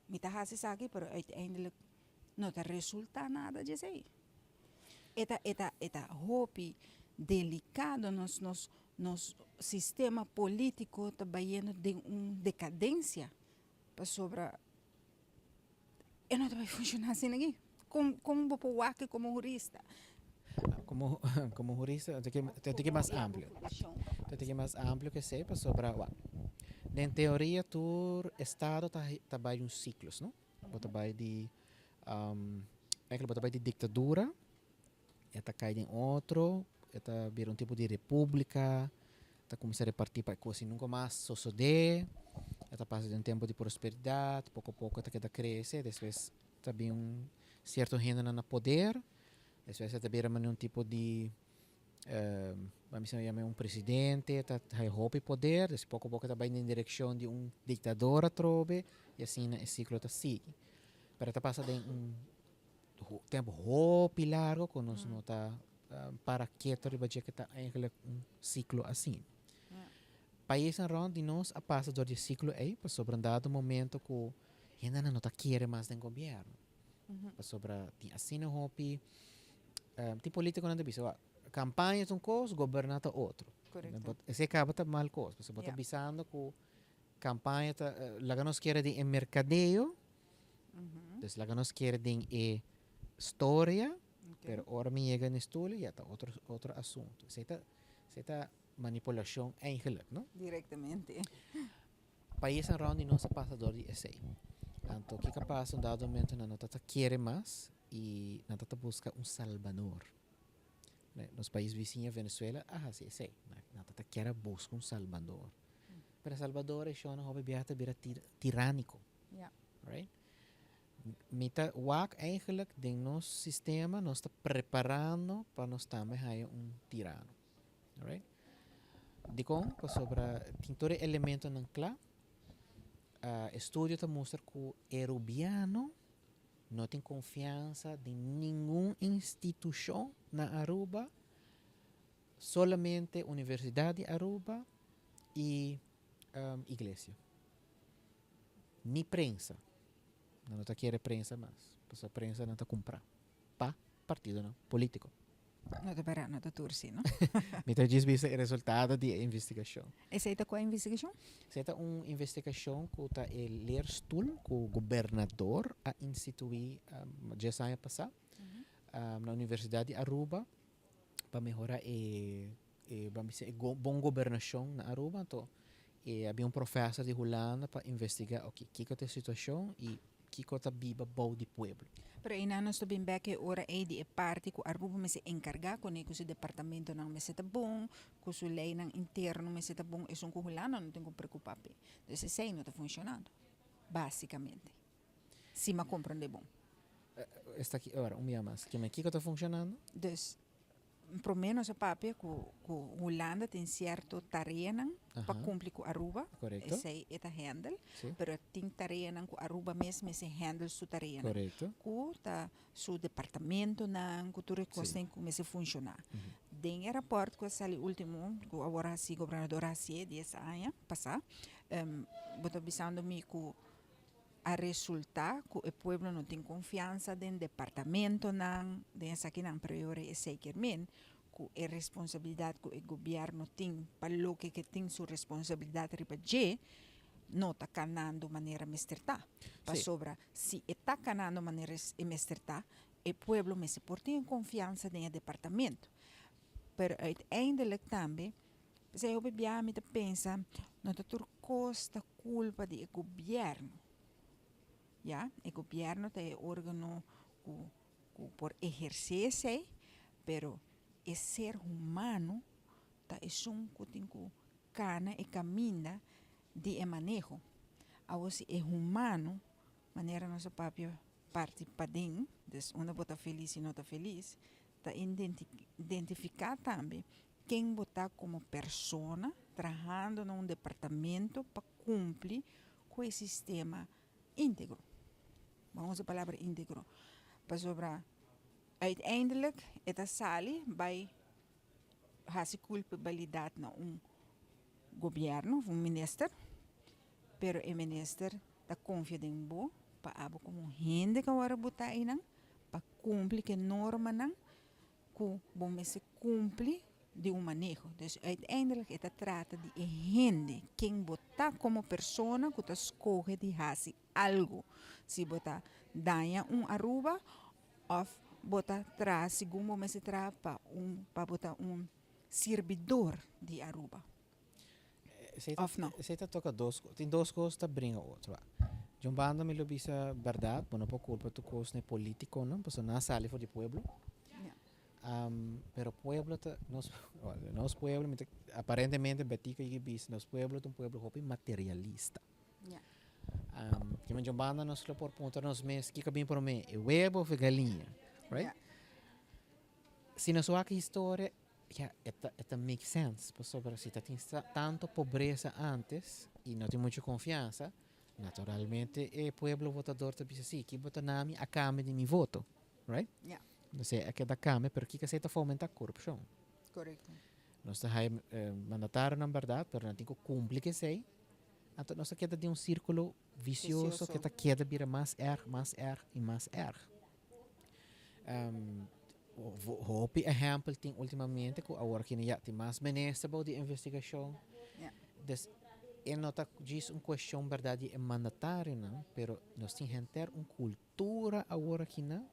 mi ta hasi esaki pero uiteindelijk no ta resulta nada di esei. E ta e ta e ta hopi delicado nos nos nos sistema politico ta bayendo den un decadencia pasobra e no ta bay funciona asina aki. Con con bo por wak como hurista? Como como hurista ta tin ke mas amplio. Ta tin ke mas amplio ke esei pasobra wak den teoria tur estado ta ta bay un ciclos no. Bo ta bai di eigenlijk bo ta bai di dictadura, e ta cay den otro, e ta bira un tipo di republica, ta cuminsa reparti pa e cos y nunca mas sosode, e ta pasa den un tempo di prosperidad, poco poco e ta keda crece, despues ta bin un cierto hendenan na poder, despues e ta bira manera un tipo di Ban bisa yama un presidente ta haya hopi poder, des poko poko ta bai den direkshon di un diktador atrobe i asina e siklo ta sigui. Pero ta pasa den un tempu hopi largo ku nos no ta para keto riba dje ke ta eigenlijk un siklo asina. Paisnan rònt di nos a pasa dor di e siklo ei pasobra un dado momento ku hendenan no ta kere mas den gobièrnu. Pasobra tin asina hopi tin politiconan ta bisa wak campaña ta un cos, goberna ta otro. Correcto. Esey caba ta mal cos, pasobra bo ta bisando cu campaña ta laga nos kere den e mercadeo, dus laga nos kere den e storia, pero ora mi yega na e stoel ya ta otro otro asunto. Esey ta esey ta manipulacion eigenlijk, no? Directamente. Paisnan rond di nos a pasa dor di esei. Anto kiko a pasa un dado momento nan no ta ta kere mas i nan ta ta buska un salbador. Nos pais bisiña Venezuela a hasi esei. Nan ta ta kier a buska un salbador. Pero salbador e shownan hopi biaha ta bira tiranico. Right? Mi ta wak eigenlijk den nos sistema nos ta preparando pa nos tambe haya un tirano. Alright. Dikon? Pasobra tin tur e elementonan kla. Estudio ta mustra ku e rubiano no tin konfiansa den ningun institushon na Aruba, solamente Universidat di Aruba i iglesia. Ni prensa. Nan no ta kere prensa mas, pasobra prensa nan ta kumpra pa partidonan politiko. No ta para, no ta tur si, no? Mi ta djis bisa e resultado di e investigashon. Esei ta kua investigashon? Esei ta un investigashon ku ta e leerstoel ku gobernador a instituí dies aña pasá na Universidat di Aruba pa mehorá e e ban bisa e bon gobernashon na Aruba. Anto e a bin un profèser di Hulanda pa investigá oke kiko ta e situashon i Kiko ta biba bou di pueblo. Pero einan nos ta bin bek e ora ei di e parti ku Aruba mester enkargá kuné ku su departamentonan mester ta bon, ku su leinan interno mester ta bon, esun ku Hulanda no tin ku preokupá p'e. Dus esei no ta funshonando, basikamente, si mi a komprondé bon. Esta aki, ora, un bia mas, kiko ta funshonando? Dus, Promé nos a papia ku ku Hulanda tin sierto tareanan pa kumpli ku Aruba. Korekto. Esei e ta handle. Si. Pero tin tareanan ku Aruba mes mester handle su tareanan. Korekto. Ku ta su departamentonan, ku tur e kosnan ku mester funshoná. Den e rapòrt ku a sali último, ku awor a hasi gobernador a hasié dies aña pasá, bo ta bisando mi ku A resulta cu e pueblo no tin confiansa den departamentonan, den esakinan, pero e ora esey kier men cu e responsabilidad cu e gobierno tin pa loke ke tin su responsabilidad riba dje no ta canando manera mester ta. Pasobra si e ta canando manera e mester ta, e pueblo mester por tin e confiansa den e departamento. Pero uiteindelijk tambe P'esei hopi biaha mi ta pensa, no ta tur kos ta kulpa di e gobièrnu. Ya, e gobièrnu ta e órgano ku ku por ehersé esei, pero e ser humano ta esun ku tin ku kana e kaminda di e maneho. Awor si e humano, manera nos a papia parti paden, dus unda bo ta felis i no ta felis, ta identifiká tambe. ken bo ta komo persona trahando na un departamento pa kumpli ku e sistema íntegro. Ban usa e palabra íntegro pasobra uiteindelijk e ta sali bai hasi kulpabilidat na un gobièrnu òf un minister, pero e minister ta konfia den bo pa abo komo hende ku awor a botá einan pa kumpli ku e normanan ku bo mester kumpli di un maneho. Dus uiteindelijk e ta trata di e hende, ken bo ta komo persona ku ta skohe di hasi algu. Si bo ta daña un Aruba òf bo ta traha segun bo mester traha pa un pa bo ta un sirbidor di Aruba. Òf no? Esei ta toka dos kos. Tin dos kos ta bringa otro. Di un banda mi lo bisa bèrdat, bo no por kulpa tur kos na e politikonan, pasobra nan a sali for di pueblo. Pero pueblo ta, nos, nos pueblo, mi ta, aparentemente Betico yega bisa, nos pueblo ta un pueblo hopi materialista. Kimen di un banda nos lo por puntra nos mes, kiko a bin promé, e webo of e galiña? Right? Si nos wak e historia, ya, e ta, e ta make sense, pasobra si ta tin tanto pobresa antes y no tin mucho confiansa, naturalmente e pueblo votador ta bisa, si, ki bo ta na mi a cambio di mi voto, right? Entonces a keda cambia, pero kiko esey ta fomenta? Corupcion. Nos ta haya mandatarionan berdad, pero nan tin cu cumpli cu esey, anto nos ta keda den un circulo vicioso cu ta keda bira mas erg, mas erg y mas erg. Hopi ehèmpel tin últimamente ku awor kina ya tin mas minister bou di investigashon. Dus e no ta djis un kueshon bèrdat di e mandatarionan, pero nos tin henter un kultura awor akina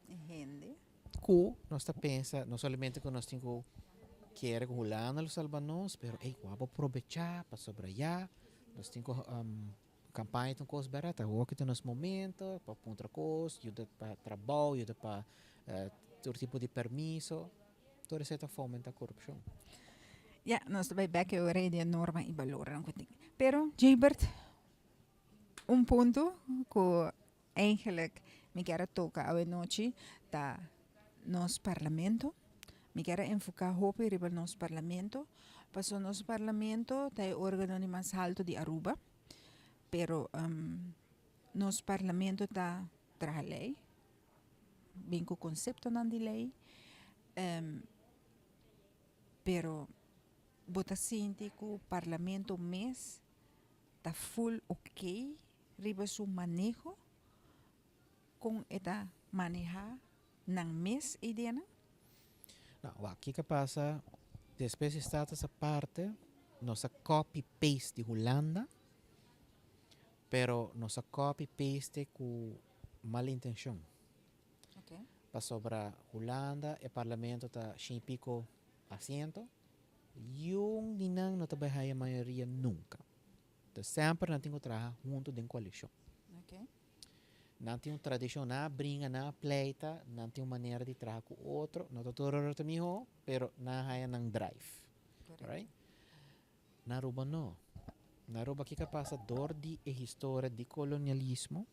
ku nos ta pensa no solamente ku nos tin ku kere ku Hulanda lo salba nos, pero ey ku abo probechá pasobra ya nos tin ku Campaña ta un cos berdad, awor ki ta nos momento pa puntra cos, yuda pa trabao, yuda pa tur tipo di permiso, tur esey ta fomenta corupcion. Ya, nos ta bay bek e ora di e norma y balornan cu tin. Pero, Gilbert, un punto cu eigenlijk mi kier a toca awe nochi ta nos parlamento. Mi kier a enfoca hopi riba nos parlamento, pasobra nos parlamento ta e organo di mas halto di Aruba, pero nos parlamento ta traha ley, bin cu conceptonan di ley, pero bo ta sinti cu parlamento mes ta full ok riba su maneho, con e ta maneha nan mes ideanan? No, wak, kiko a pasa despues di Status Aparte, nos a copy paste di Hulanda, pero nos a copy paste ku mal intencion. Pasobra Hulanda e parlamento ta shin y pico asiento, yun di nan no ta bai haya mayoria nunca. Entonces semper nan tin ku traha hunto den coalicion. Nan tin un tradishon, nan a bringa, nan a pleita, nan tin un manera di traha ku otro, no ta tur ora ta mihó, pero nan a haña nan drive. Right? Na Aruba no. Na Aruba kiko a pasa? Dor di e historia di kolonialismo,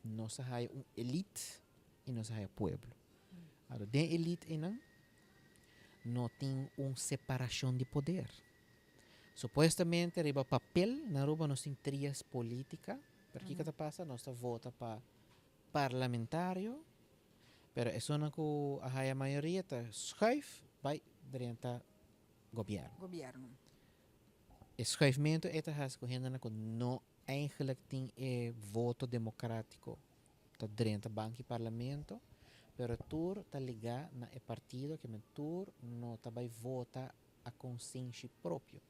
nos a haña un elite i nos a haña pueblo. Ahora, den elite einan no tin un separashon di poder. Supuestamente riba papel na Aruba nos tin trias politica, pero kiko ta pasa? Nos ta vota pa parlamentario, pero esunnan cu a haya mayoria ta schuif bay drenta gobierno. Gobierno. E schuifmento ey ta haci cu hendenan cu no eigenlijk tin e voto democratico ta drenta banki parlamento, pero tur ta liga na e partido, kimen tur no ta bay vota a konsenshi propio.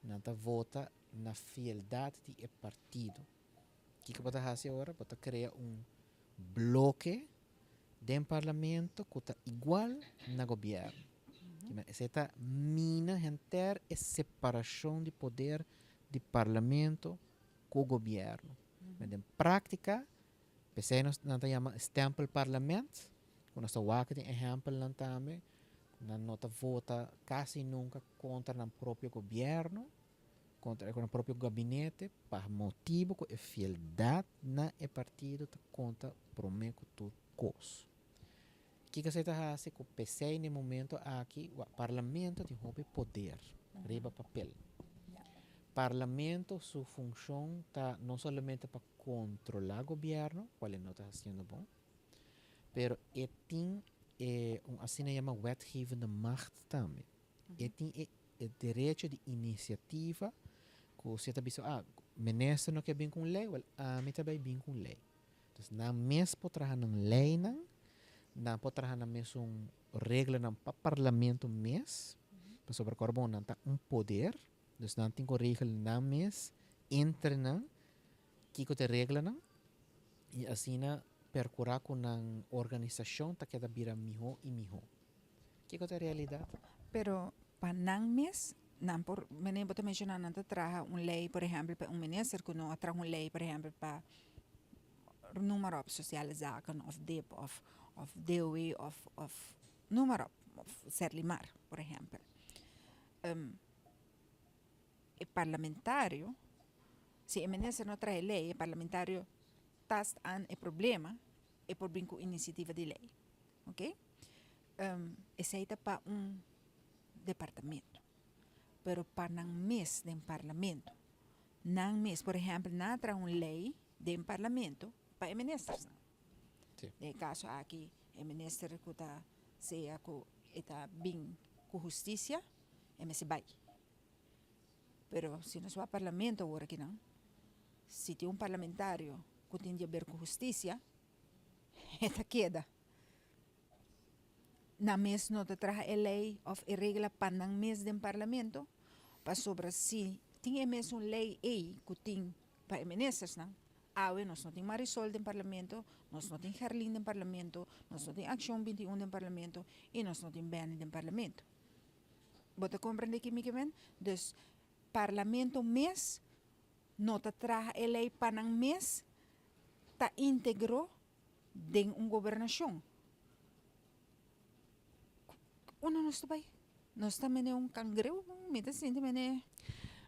Nan ta vota na fieldat di e partido. Kiko bo ta hasi ora? Bo ta krea un bloke den parlamento ku ta igual na gobièrnu. Esei ta mina henter e separashon di poder di parlamento ku gobièrnu. Ma den práktika, p'esei nos nan ta yama stempelparlement, ku nos ta wak den ehèmpelnan tambe, Nan no ta vota casi nunca contra nan propio gobierno, contra nan propio gabinete, pa motibo cu e fieldad na e partido ta conta prome cu tur cos. Kiko esei ta hasi ku p'esei na e momento aki Parlamento tin hopi poder riba papel. Parlamento su funshon ta no solamente pa kontrolá gobièrnu, kual e no ta hasiendo bon, pero e tin e un asina yama wetgevende macht tambe. E tin e derecho di inisiativa ku si e ta bisa, ah, minister no ke bin ku un lei, wèl ami ta bai bin ku un lei. Entonces nan mes por traha nan leynan, nan por traha nan mesun reglanan pa parlamento mes, pasobra kor bon nan ta un poder, dus nan tin ku regla nan mes entre nan kiko ta e reglanan i asina perkura ku nan organisashon ta keda bira miho i miho. Kiko ta e realidat? Pero pa nan mes nan por, mene bo ta menshona nan ta traha un ley por ehempel pa un minister ku no a traha un ley por ehempel pa noem maar op, sociale zaken of dip of of DOW of of noem maar op, of Serlimar por ehempel. E parlamentario, si e minister no traha e ley, e parlamentario tast aan e problema, e por bin ku inisiativa di ley. Ok? Esei ta pa un departamento, pero pa nan mes den parlamento, nan mes, por ehempel, nan a traha un ley den parlamento pa e ministersnan. Den e kaso aki e minister ku ta sea ku e ta bin ku hustisia e mester bai. Pero si nos wak parlamento awor akinan, si tin un parlamentario ku tin di haber ku hustisia, e ta keda. Nan mes no ta traha e ley of e regla pa nan mes den parlamento, pasobra si tin e mesun ley ey cu tin pa e ministersnan, awe nos no tin Marisol den parlamento, nos no tin Gerlin den parlamento, nos no tin Accion 21 den parlamento y nos no tin Benny den parlamento. Bo ta comprende ki mi ke men? Dus parlamento mes no ta traha e ley pa nan mes ta integro den un gobernashon. Unda nos ta bai? Nos ta mene un kangreu? Mi ta sinti mene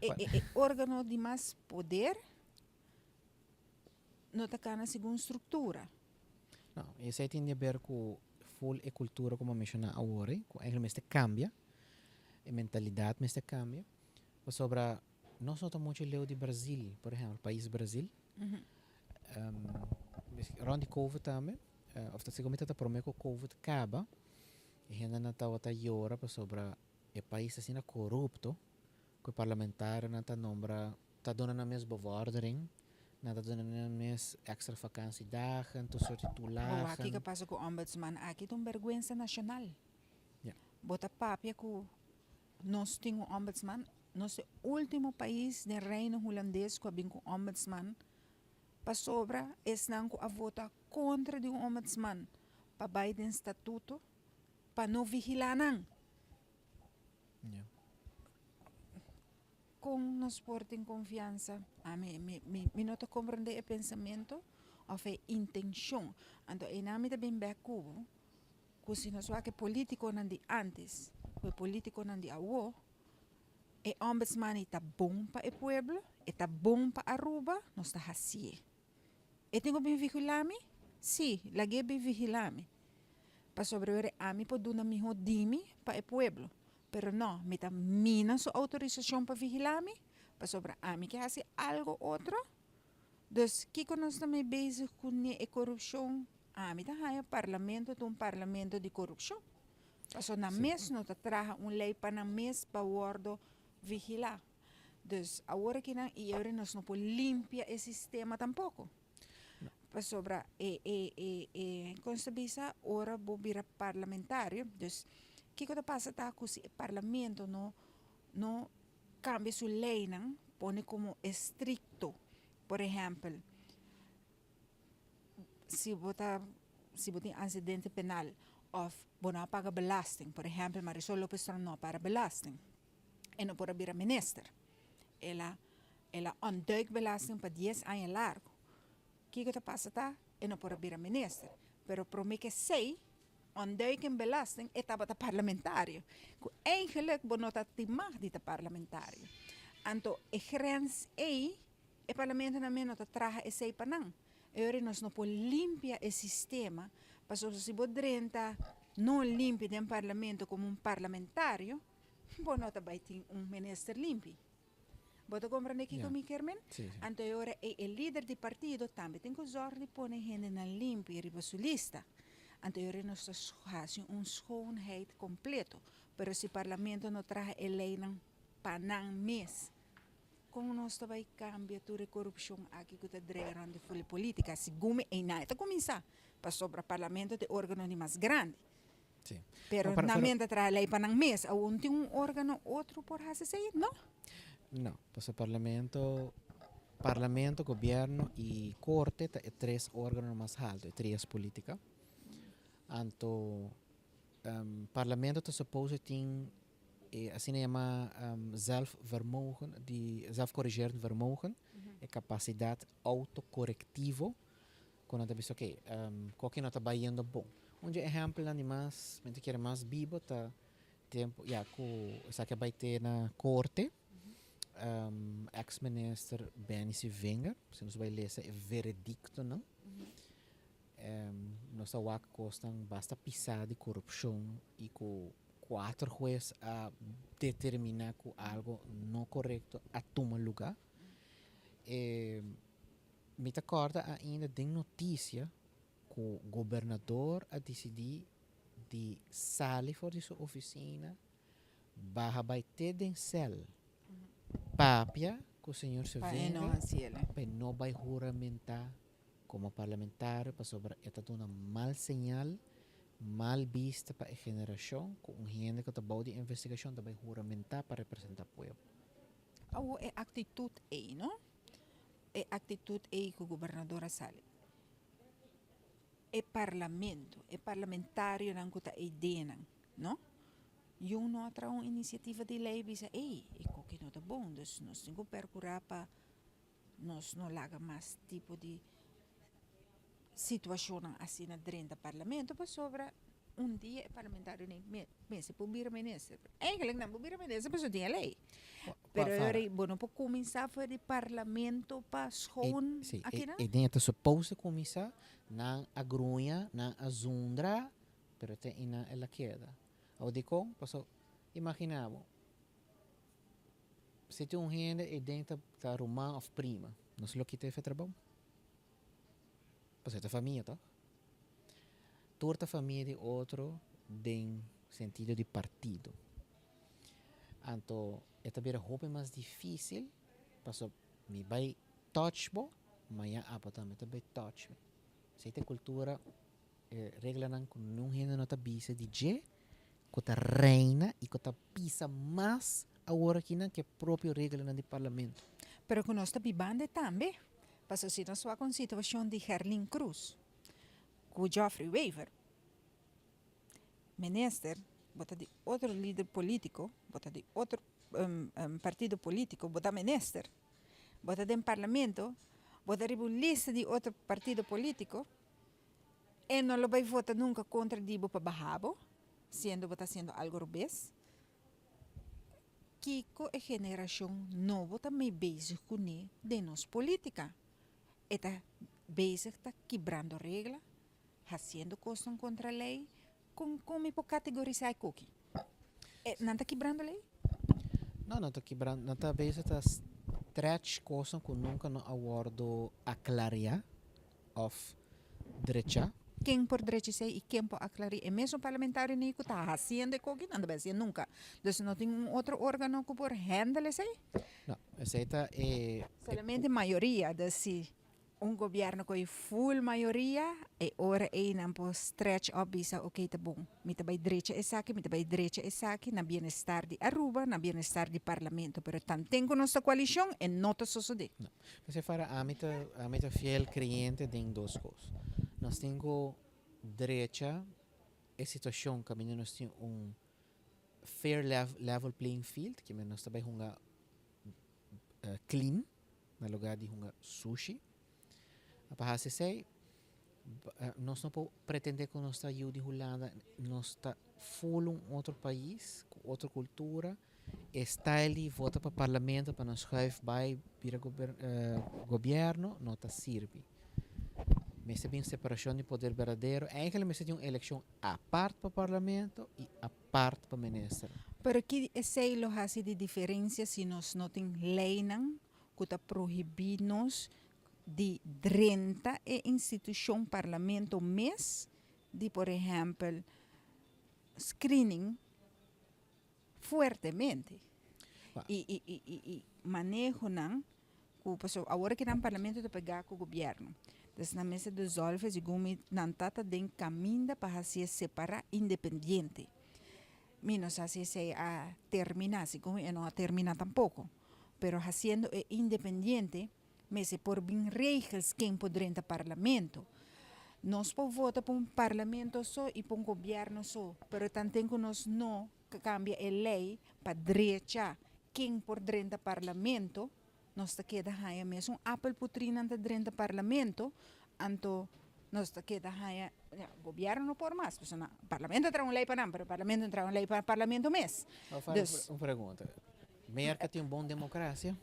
e e organo di mas poder no ta kana segun struktura. No, esei tin di haber ku ful e kultura ku bo a menshoná awor ei, ku eigenlijk mester kambia, e mentalidat mester kambia, pasobra nos no ta muchu leu di Brazil, por ehèmpel, pais Brazil. Rond di covid tambe, of ta segun mi ta prome ku covid kaba, e hendenan tabata yora pasobra e pais ta asina korupto ku e parlamentarionan ta nombra, ta duna nan mes bevordering, nan ta duna nan mes extra vakantiedagen, tur soort di Bo wak toelagen. kiko pasa ku ombudsman aki ta un bergwensa nashonal. Bo ta papia ku Nos tin un ombudsman. Nos e ultimo pais den Reino Hulandes ku a bin ku ombudsman pasobra esnan ku a vota kontra di un ombudsman pa bai den statuto pa no vigilá nan. Kon nos por tin konfiansa? Ami mi mi mi no ta komprendé e pensamentu òf e intenshon. Anto einan mi ta bin bèk ku bo. Ku si nos wak e politikonan di antes ku e politikonan di awo, e ombudsman ei ta bon pa e pueblo, e ta bon pa Aruba, nos ta hasié. E tin ku bin vigilá mi? Sí, lag'é bin vigilá mi. Pasobra wor ami por duna mihó di mi pa e pueblo. Pero no, mi ta mina su outorisashon pa vigilá mi, pasobra ami ke hasi algo otro. Dus kiko nos ta mei bezig kuné e korupshon? Ami ta haña parlamento ta un parlamento di korupshon. Pasobra nan mes no ta traha un lei pa nan mes pa wòrdu vigilá. Dus awor aki nan i ora nos no por limpia e sistema tampoko. Pasobra e e e e kon se ta bisa ora bo bira parlamentario, dus kiko ta pasa ta ku si e parlamento no no kambia su leinan pone komo estrikto. Por ehèmpel. Si bo ta si bo tin ansedente penal òf bo no a paga belasting, por ehèmpel Marisol Lopez Tromp no a paga belasting, e no por a bira minister. El a el a ontduik belasting pa dies aña largu. Kiko ta pasa ta e no por a bira minister. Pero prome ke esei ontduiken belasting e tabata parlamentario, ku eigenlik bo no ta tin mag di ta parlamentario. Anto e grens ei E parlamentonan mes no ta traha esei pa nan. E ora nos no por limpia e sistema. Pasobra si bo drenta no limpi den parlamento como un parlamentario, bo no ta bay tin un minister limpi. Bo ta comprende kico mi kier men? Anto e ora ey e lider di partido tambe tin cu zorg di pone hendenan limpi riba su lista. Anto e ora nos ta haci un schoonheid completo. Pero si parlamento no traha e leynan pa nan mes, con nos ta bay cambia tur e corupcion aki cu ta drei rond di ful e politica? Segun mi eynan e ta cuminsa, pasobra parlamento ta e organo di mas grandi. Pero nan men ta traha ley pa nan mes, awor no tin un organo otro por haci esey? No. No, pasobra parlamento, parlamento, gobierno y corte ta e tres organonan mas halto, e tres politica. Anto parlamento ta suppose tin e asina yama zelfvermogen, di zelfcorrigerend vermogen, e capacidad autocorrectivo Ku nan ta bisa oke, koke no ta bayendo bon. Un dje ehèmpelnan di mas, mi ta kere mas bibo ta tempu, ya, ku esaki a bai te na korte, eks minister Benny Sevinger, si nos bai lesa e verediktonan, nos a wak kosnan basta pisá di korupshon i ku kuater hues a determiná ku algo no korekto a tuma lugá. E. Mi ta kòrda ainda den notisia ku gobernador a disidí di sali for di su ofisina, baha bai te den sèl, papia ku señor Sevinger pa e no bai huramentá komo parlamentario pasobra e ta duna mal señal, mal bista pa e generashon ku un hende ku ta bou di investigashon ta bai huramentá pa representá pueblo. Awor e aktitut ei no. E actitud ey cu gobernador a sali. E parlamento, e parlamentarionan cu ta ey denan, no? Yun no a traha un iniciativa di ley bisa ey, e koki no ta bon, dus nos tin cu percura pa nos no laga mas tipo di situacionnan asina drenta parlamento pasobra un dia e parlamentario nei mester por bira minister. Eigenlijk nan por bira minister pasobra tin e ley. Pero e ora bo no por cuminsa for di parlamento pa schoon aki nan? E den ta supposed cuminsa, nan a gruña, nan a zundra, pero te einan el a keda. Awor dikon? Pasobra imagina bo, si tin un hende e den ta ruman of prima, nos lo kita e for trabou? Pasobra e ta famia toch? Tur ta famia di otro den sentido di partido. Anto e ta bira hopi mas dificil pasobra mi bay touch bo, maña abo tambe ta bay touch mi. Esey ta e cultura, e reglanan cu niun hende no ta bisa di dje, cu ta reina y cu ta pisa mas awor akinan cu e propio reglanan di parlamento. Pero cu nos ta bibando tambe, pasobra si nos wak un situacion di Gerlin Cruz cu Geoffrey Wever, Minister, bo ta di otro lider politico, bo ta di otro partido politico, bo ta minister, bo ta den parlamento, bo ta riba un lista di otro partido politico, e no lo bay vota nunca contra di bo pa baha bo, siendo bo ta haciendo algo robes. Kico e generacion nobo ta mee bezig cune den nos politica? E ta bezig ta kibrando regla? Haciendo cosnan contra ley, con con mi por categorisa e koki? E nan ta kibrando ley? No, nan ta kibrando, nan ta bezig ta stretch cosnan cu nunca no a wordo aclaria of drecha. Ken por drecha esey y ken por aclaria? E mesun parlamentario ni cu ta haciendo e koki, nan ta bay hacié nunca. Dus no tin un otro organo cu por handle esey? No, esey ta e. Solamente mayoria, dus si Un gobierno cu e full mayoria, e ora ey nan por stretch up bisa ok ta bon, mi ta bay drecha esaki, mi ta bay drecha esaki na bienestar di Aruba, na bienestar di Parlamento, pero tanten cu nos ta coalicion e no ta sosode. No. P'esei Farah, ami ta, ami ta fiel creyente den dos cos. Nos tin cu drecha e situacion caminda nos tin un fair level playing field, kimen nos ta bay hunga clean na lugar di hunga sushi. Pa hasi esei, nos no por pretende ku nos ta yu di Hulanda, nos ta full un otro pais, ku otro kultura. E style di vota pa parlamento pa nos schuif bai bira gobièrnu no ta sirbi. Mester bin separacion di poder berdadero. Eigenlijk mester tin un eleccion apart pa parlamento y apart pa minister. Pero ki esey lo haci di diferencia si nos no tin leynan cu ta prohibi nos di drenta e institucion parlamento mes di por ehempel screening fuertemente y y y y y manehonan cu pasobra awor ki nan parlamento ta pega cu gobierno dus nan mester dissolve segun mi nan ta ta den caminda pa hacié separa independiente mi no sa si esey a termina segun mi e no a termina tampoco pero haciendo e independiente mester por bin regels ken por drenta parlamento. Nos por vota pa un parlamento so y pa un gobierno so, pero tanten cu nos no cambia e ley pa drecha ken por drenta parlamento, nos ta keda haya mesun apel putrinan ta drenta parlamento, anto nos ta keda haya, ya, gobierno no por mas, pasobra parlamento a traha un ley pa nan, pero parlamento no traha un ley pa parlamento mes. Dus. Un pregunta, Merca tin un bon democracia?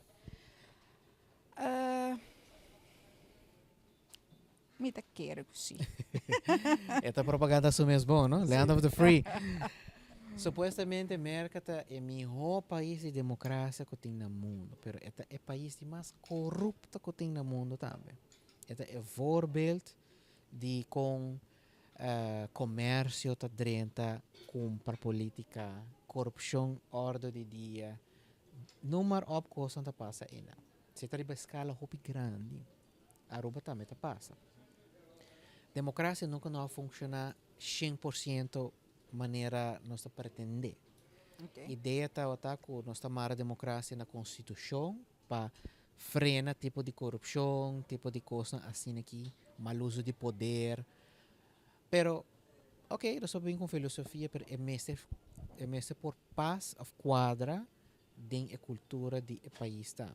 Mi ta kere ku si. E ta propaganda su mes bon, no? Land of the free. Supuestamente Merca ta e mihó pais di democracia ku tin na mundo, pero e ta e pais di mas corupto ku tin na mundo tambe. E ta e voorbeeld di kon comercio ta drenta cumpra politica, corupcion ordo di dia, Noem maar op kosnan ta pasa einan. Si ta riba eskala hopi grandi, Aruba tambe ta pasa. Demokrasia nunka no a funshoná 100% manera nos ta pretendé. Idea tabata ku nos ta mara demokrasia na konstitushon pa frena tipo di korupshon, tipo di kosnan asina aki, mal uso di poder. Pero, ok, nos ta bin ku un filosofia, pero e mester e mester por pas of cuadra den e cultura di e pais ta.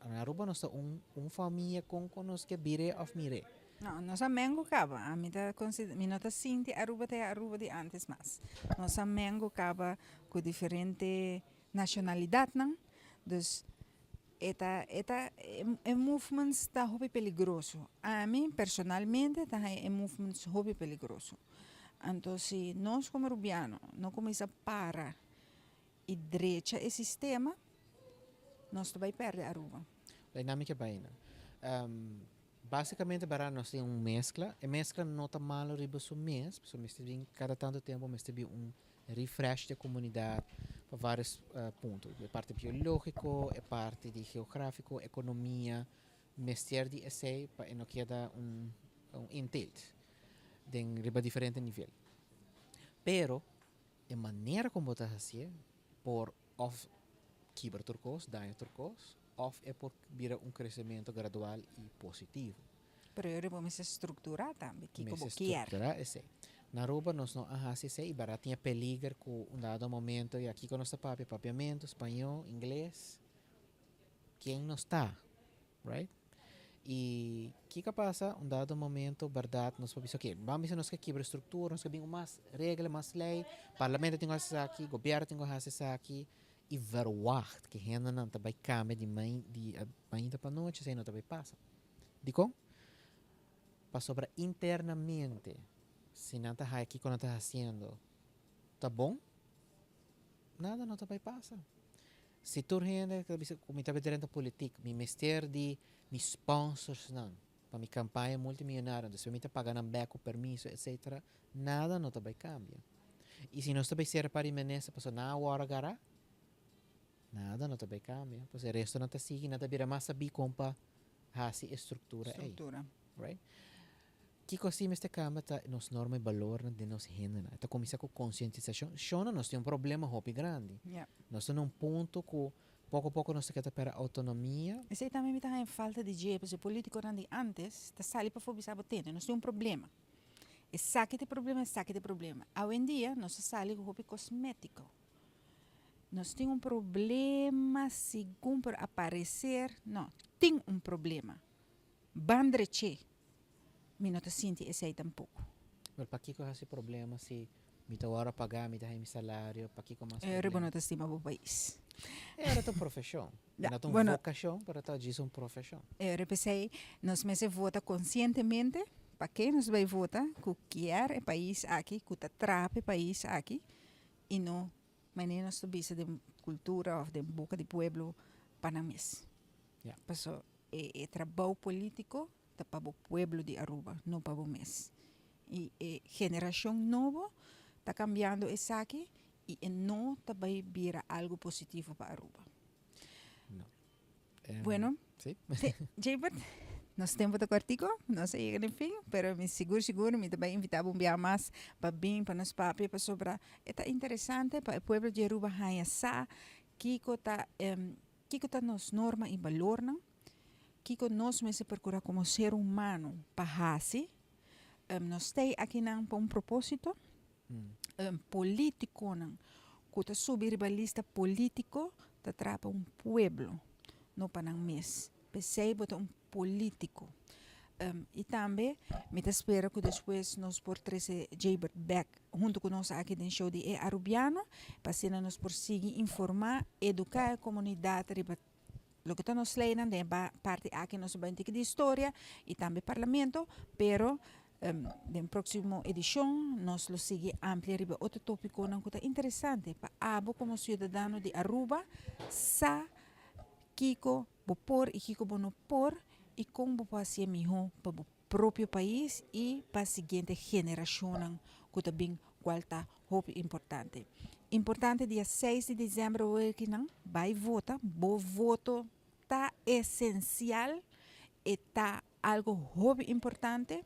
Na Aruba nos ta un un famia con con nos ke bir'é of mir'é. No, nos a mengu caba. Ami ta consider, mi no ta sinti Aruba ta e Aruba di antes mas. Nos a mengu caba cu diferente nacionalidadnan, dus e ta e ta e movements ta hopi peligroso. Ami personalmente ta haña e movements hopi peligroso. Anto si nos como Rubiano no cuminsa para y drecha e sistema, nos ta bay perde Aruba. Dinámica bay nan. Basicamente bara nos tin un mezcla. E mezcla no ta malo riba su mes, pasobra mester bin cada tanto tempo mester bin un refresh di e comunidad pa varios punto. E parti biologico, e parti di geografico, economia, mester di esey pa e no keda un inteelt den riba diferente nivel. Pero e manera con bo ta hacié por of kibra tur cos, daña tur cos, of e por bira un crecemento gradual y positivo. Pero yo riba mester structura tambe kico bo kier. Mester structura esey. Na Aruba nos no a haci esey y bara tin e peliger cu un dado momento ya kico nos ta papia, papiamento, spañol, ingles, ken nos ta? Right? Y kico a pasa? Un dado momento, berdad, nos por bisa, ok, ban bisa nos ke kibra structura, nos ke bin cu mas regla, mas ley, parlamento tin cu haci esaki, gobierno tin cu haci esaki, y verwacht cu hendenan ta bay cambia di di mainta pa nochi, esey no ta bay pasa. Dicon? Pasobra internamente, si nan ta haya kico nan ta haciendo ta bon, nada no ta bay pasa. Si tur hende ta bisa ku mi ta drenta politik, mi mester di mi sponsorsnan pa mi kampaña multimillonario, despues mi ta paga nan bek ku permiso etcetera, nada no ta bai kambia. I si nos ta bai sera par di minister pasobra nan a wòrdu agará, nada no ta bai kambia, pasobra e restonan ta sigui, nan ta bira mas sabí kon pa hasi e struktura ei. Right? Kiko si mester kambia ta nos norma i balornan den nos hendenan. E ta kuminsá ku konsientisashon. Shona nos tin un problema hopi grandi. Nos ta na un punto ku poko poko nos ta keda pèrdè outonomia. Esei tambe mi ta haña falta di dje, pasobra e politikonan di antes ta sali pafó bisa bo tende, nos tin un problema. Esaki ta e problema, esaki ta e problema. Awendia nos ta sali ku hopi kosmétiko. Nos tin un problema segun por apareser, no, tin un problema. Ban dreché. Mi no ta sinti esei tampoko. Pero pakiko hasi problema si mi ta wòrdu pagá, mi ta haña mi salario, pakiko mas problema? Ora bo no ta stima bo pais. Ora ta un profeshon. No ta un vokashon, pero ta djis un profeshon. Ora p'esei nos mester vota konsientemente. Pa ken nos bay vota cu kier e pais aki, cu ta traha pa e pais aki y no manera nos ta bisa den cultura of den boca di pueblo pa nan mes. Paso e trabou politico ta pa bo pueblo di Aruba, no pa bo mes. Y e generacion nobo ta cambiando esaki y e no ta bay bira algo positivo pa Aruba. No. Bueno, sí. Jabert, nos tempo ta cortico, nos a yega na fin, pero mi sigur sigur mi ta bay invita bo un bia mas pa bin pa nos papia pasobra e ta interesante pa e pueblo di Aruba haya sa kico ta kico ta nos norma y balornan, kico nos mester percura como ser humano pa haci, nos stay akinan pa un proposito, politiconan cu ta subi riba lista politico ta traha pa un pueblo, no pa nan mes. P'esey bo ta un politico. Y tambe mi ta spera cu despues nos por trece Jabert bek hunto cu nos aki den show di E Arubiano, pa asina nos por sigui informa, educa e comunidad riba loke ta nos leynan. Den e parti aki nos a bai un tiki di historia y tambe parlamento, pero den proximo edicion nos lo sigui amplia riba otro topiconan cu ta interesante pa abo como ciudadano di Aruba sa kico bo por y kico bo no por y con bo por hacié miho pa bo propio pais y pa siguiente generacionnan cu ta bin cual ta hopi importante. Importante dia seis di december awokinan bay vota, bo voto ta esencial, e ta algo hopi importante,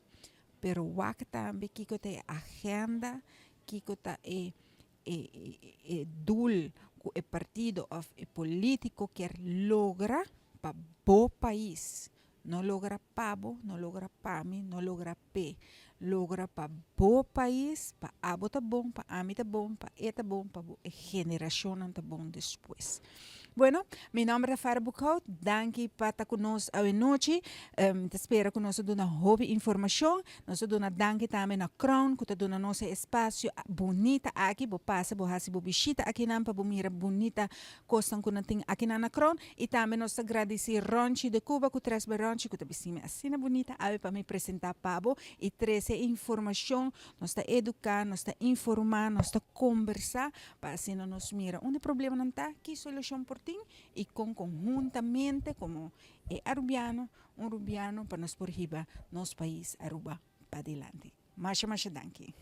pero wak tambe kico ta e agenda, kico ta e e doel cu e partido of e politico kier logra pa bo pais. No logra pa bo, no logra pa mi, no logra p'e. Logra pa bo pais, pa abo ta bon, pa ami ta bon, pa e ta bon, pa bo e generacionnan ta bon despues. Bueno, mi nomber ta Farah Boekhout. Danki pa ta cu nos awe nochi. Mi ta spera cu nos a duna hopi informacion. Nos a duna danki tambe na Crown cu ta duna nos e espacio bunita aki. Bo pasa, bo haci bo bishita akinan pa bo mira bunita cosnan cu nan tin akinan na Crown. Y tambe nos ta gradici Ronchi de Cuba cu Tres by Ronchi cu ta bistimi asina bunita awe pa mi presenta pa bo y trece informacion. Nos ta educa, nos ta informa, nos ta combersa pa asina nos mira unda e problemanan ta, ki solucion por tin y con conhuntamente como e Arubiano, un Rubiano pa nos por hiba nos pais Aruba padilanti. Masha masha danki.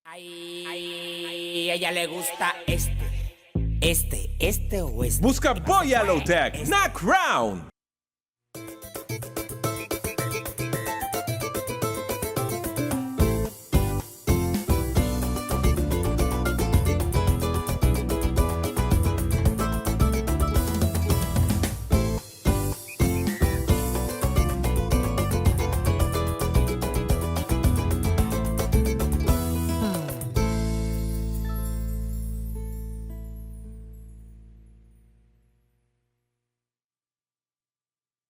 Ay, ella le gusta este, este, este o este. Busca bo Yellow Tag na Crown!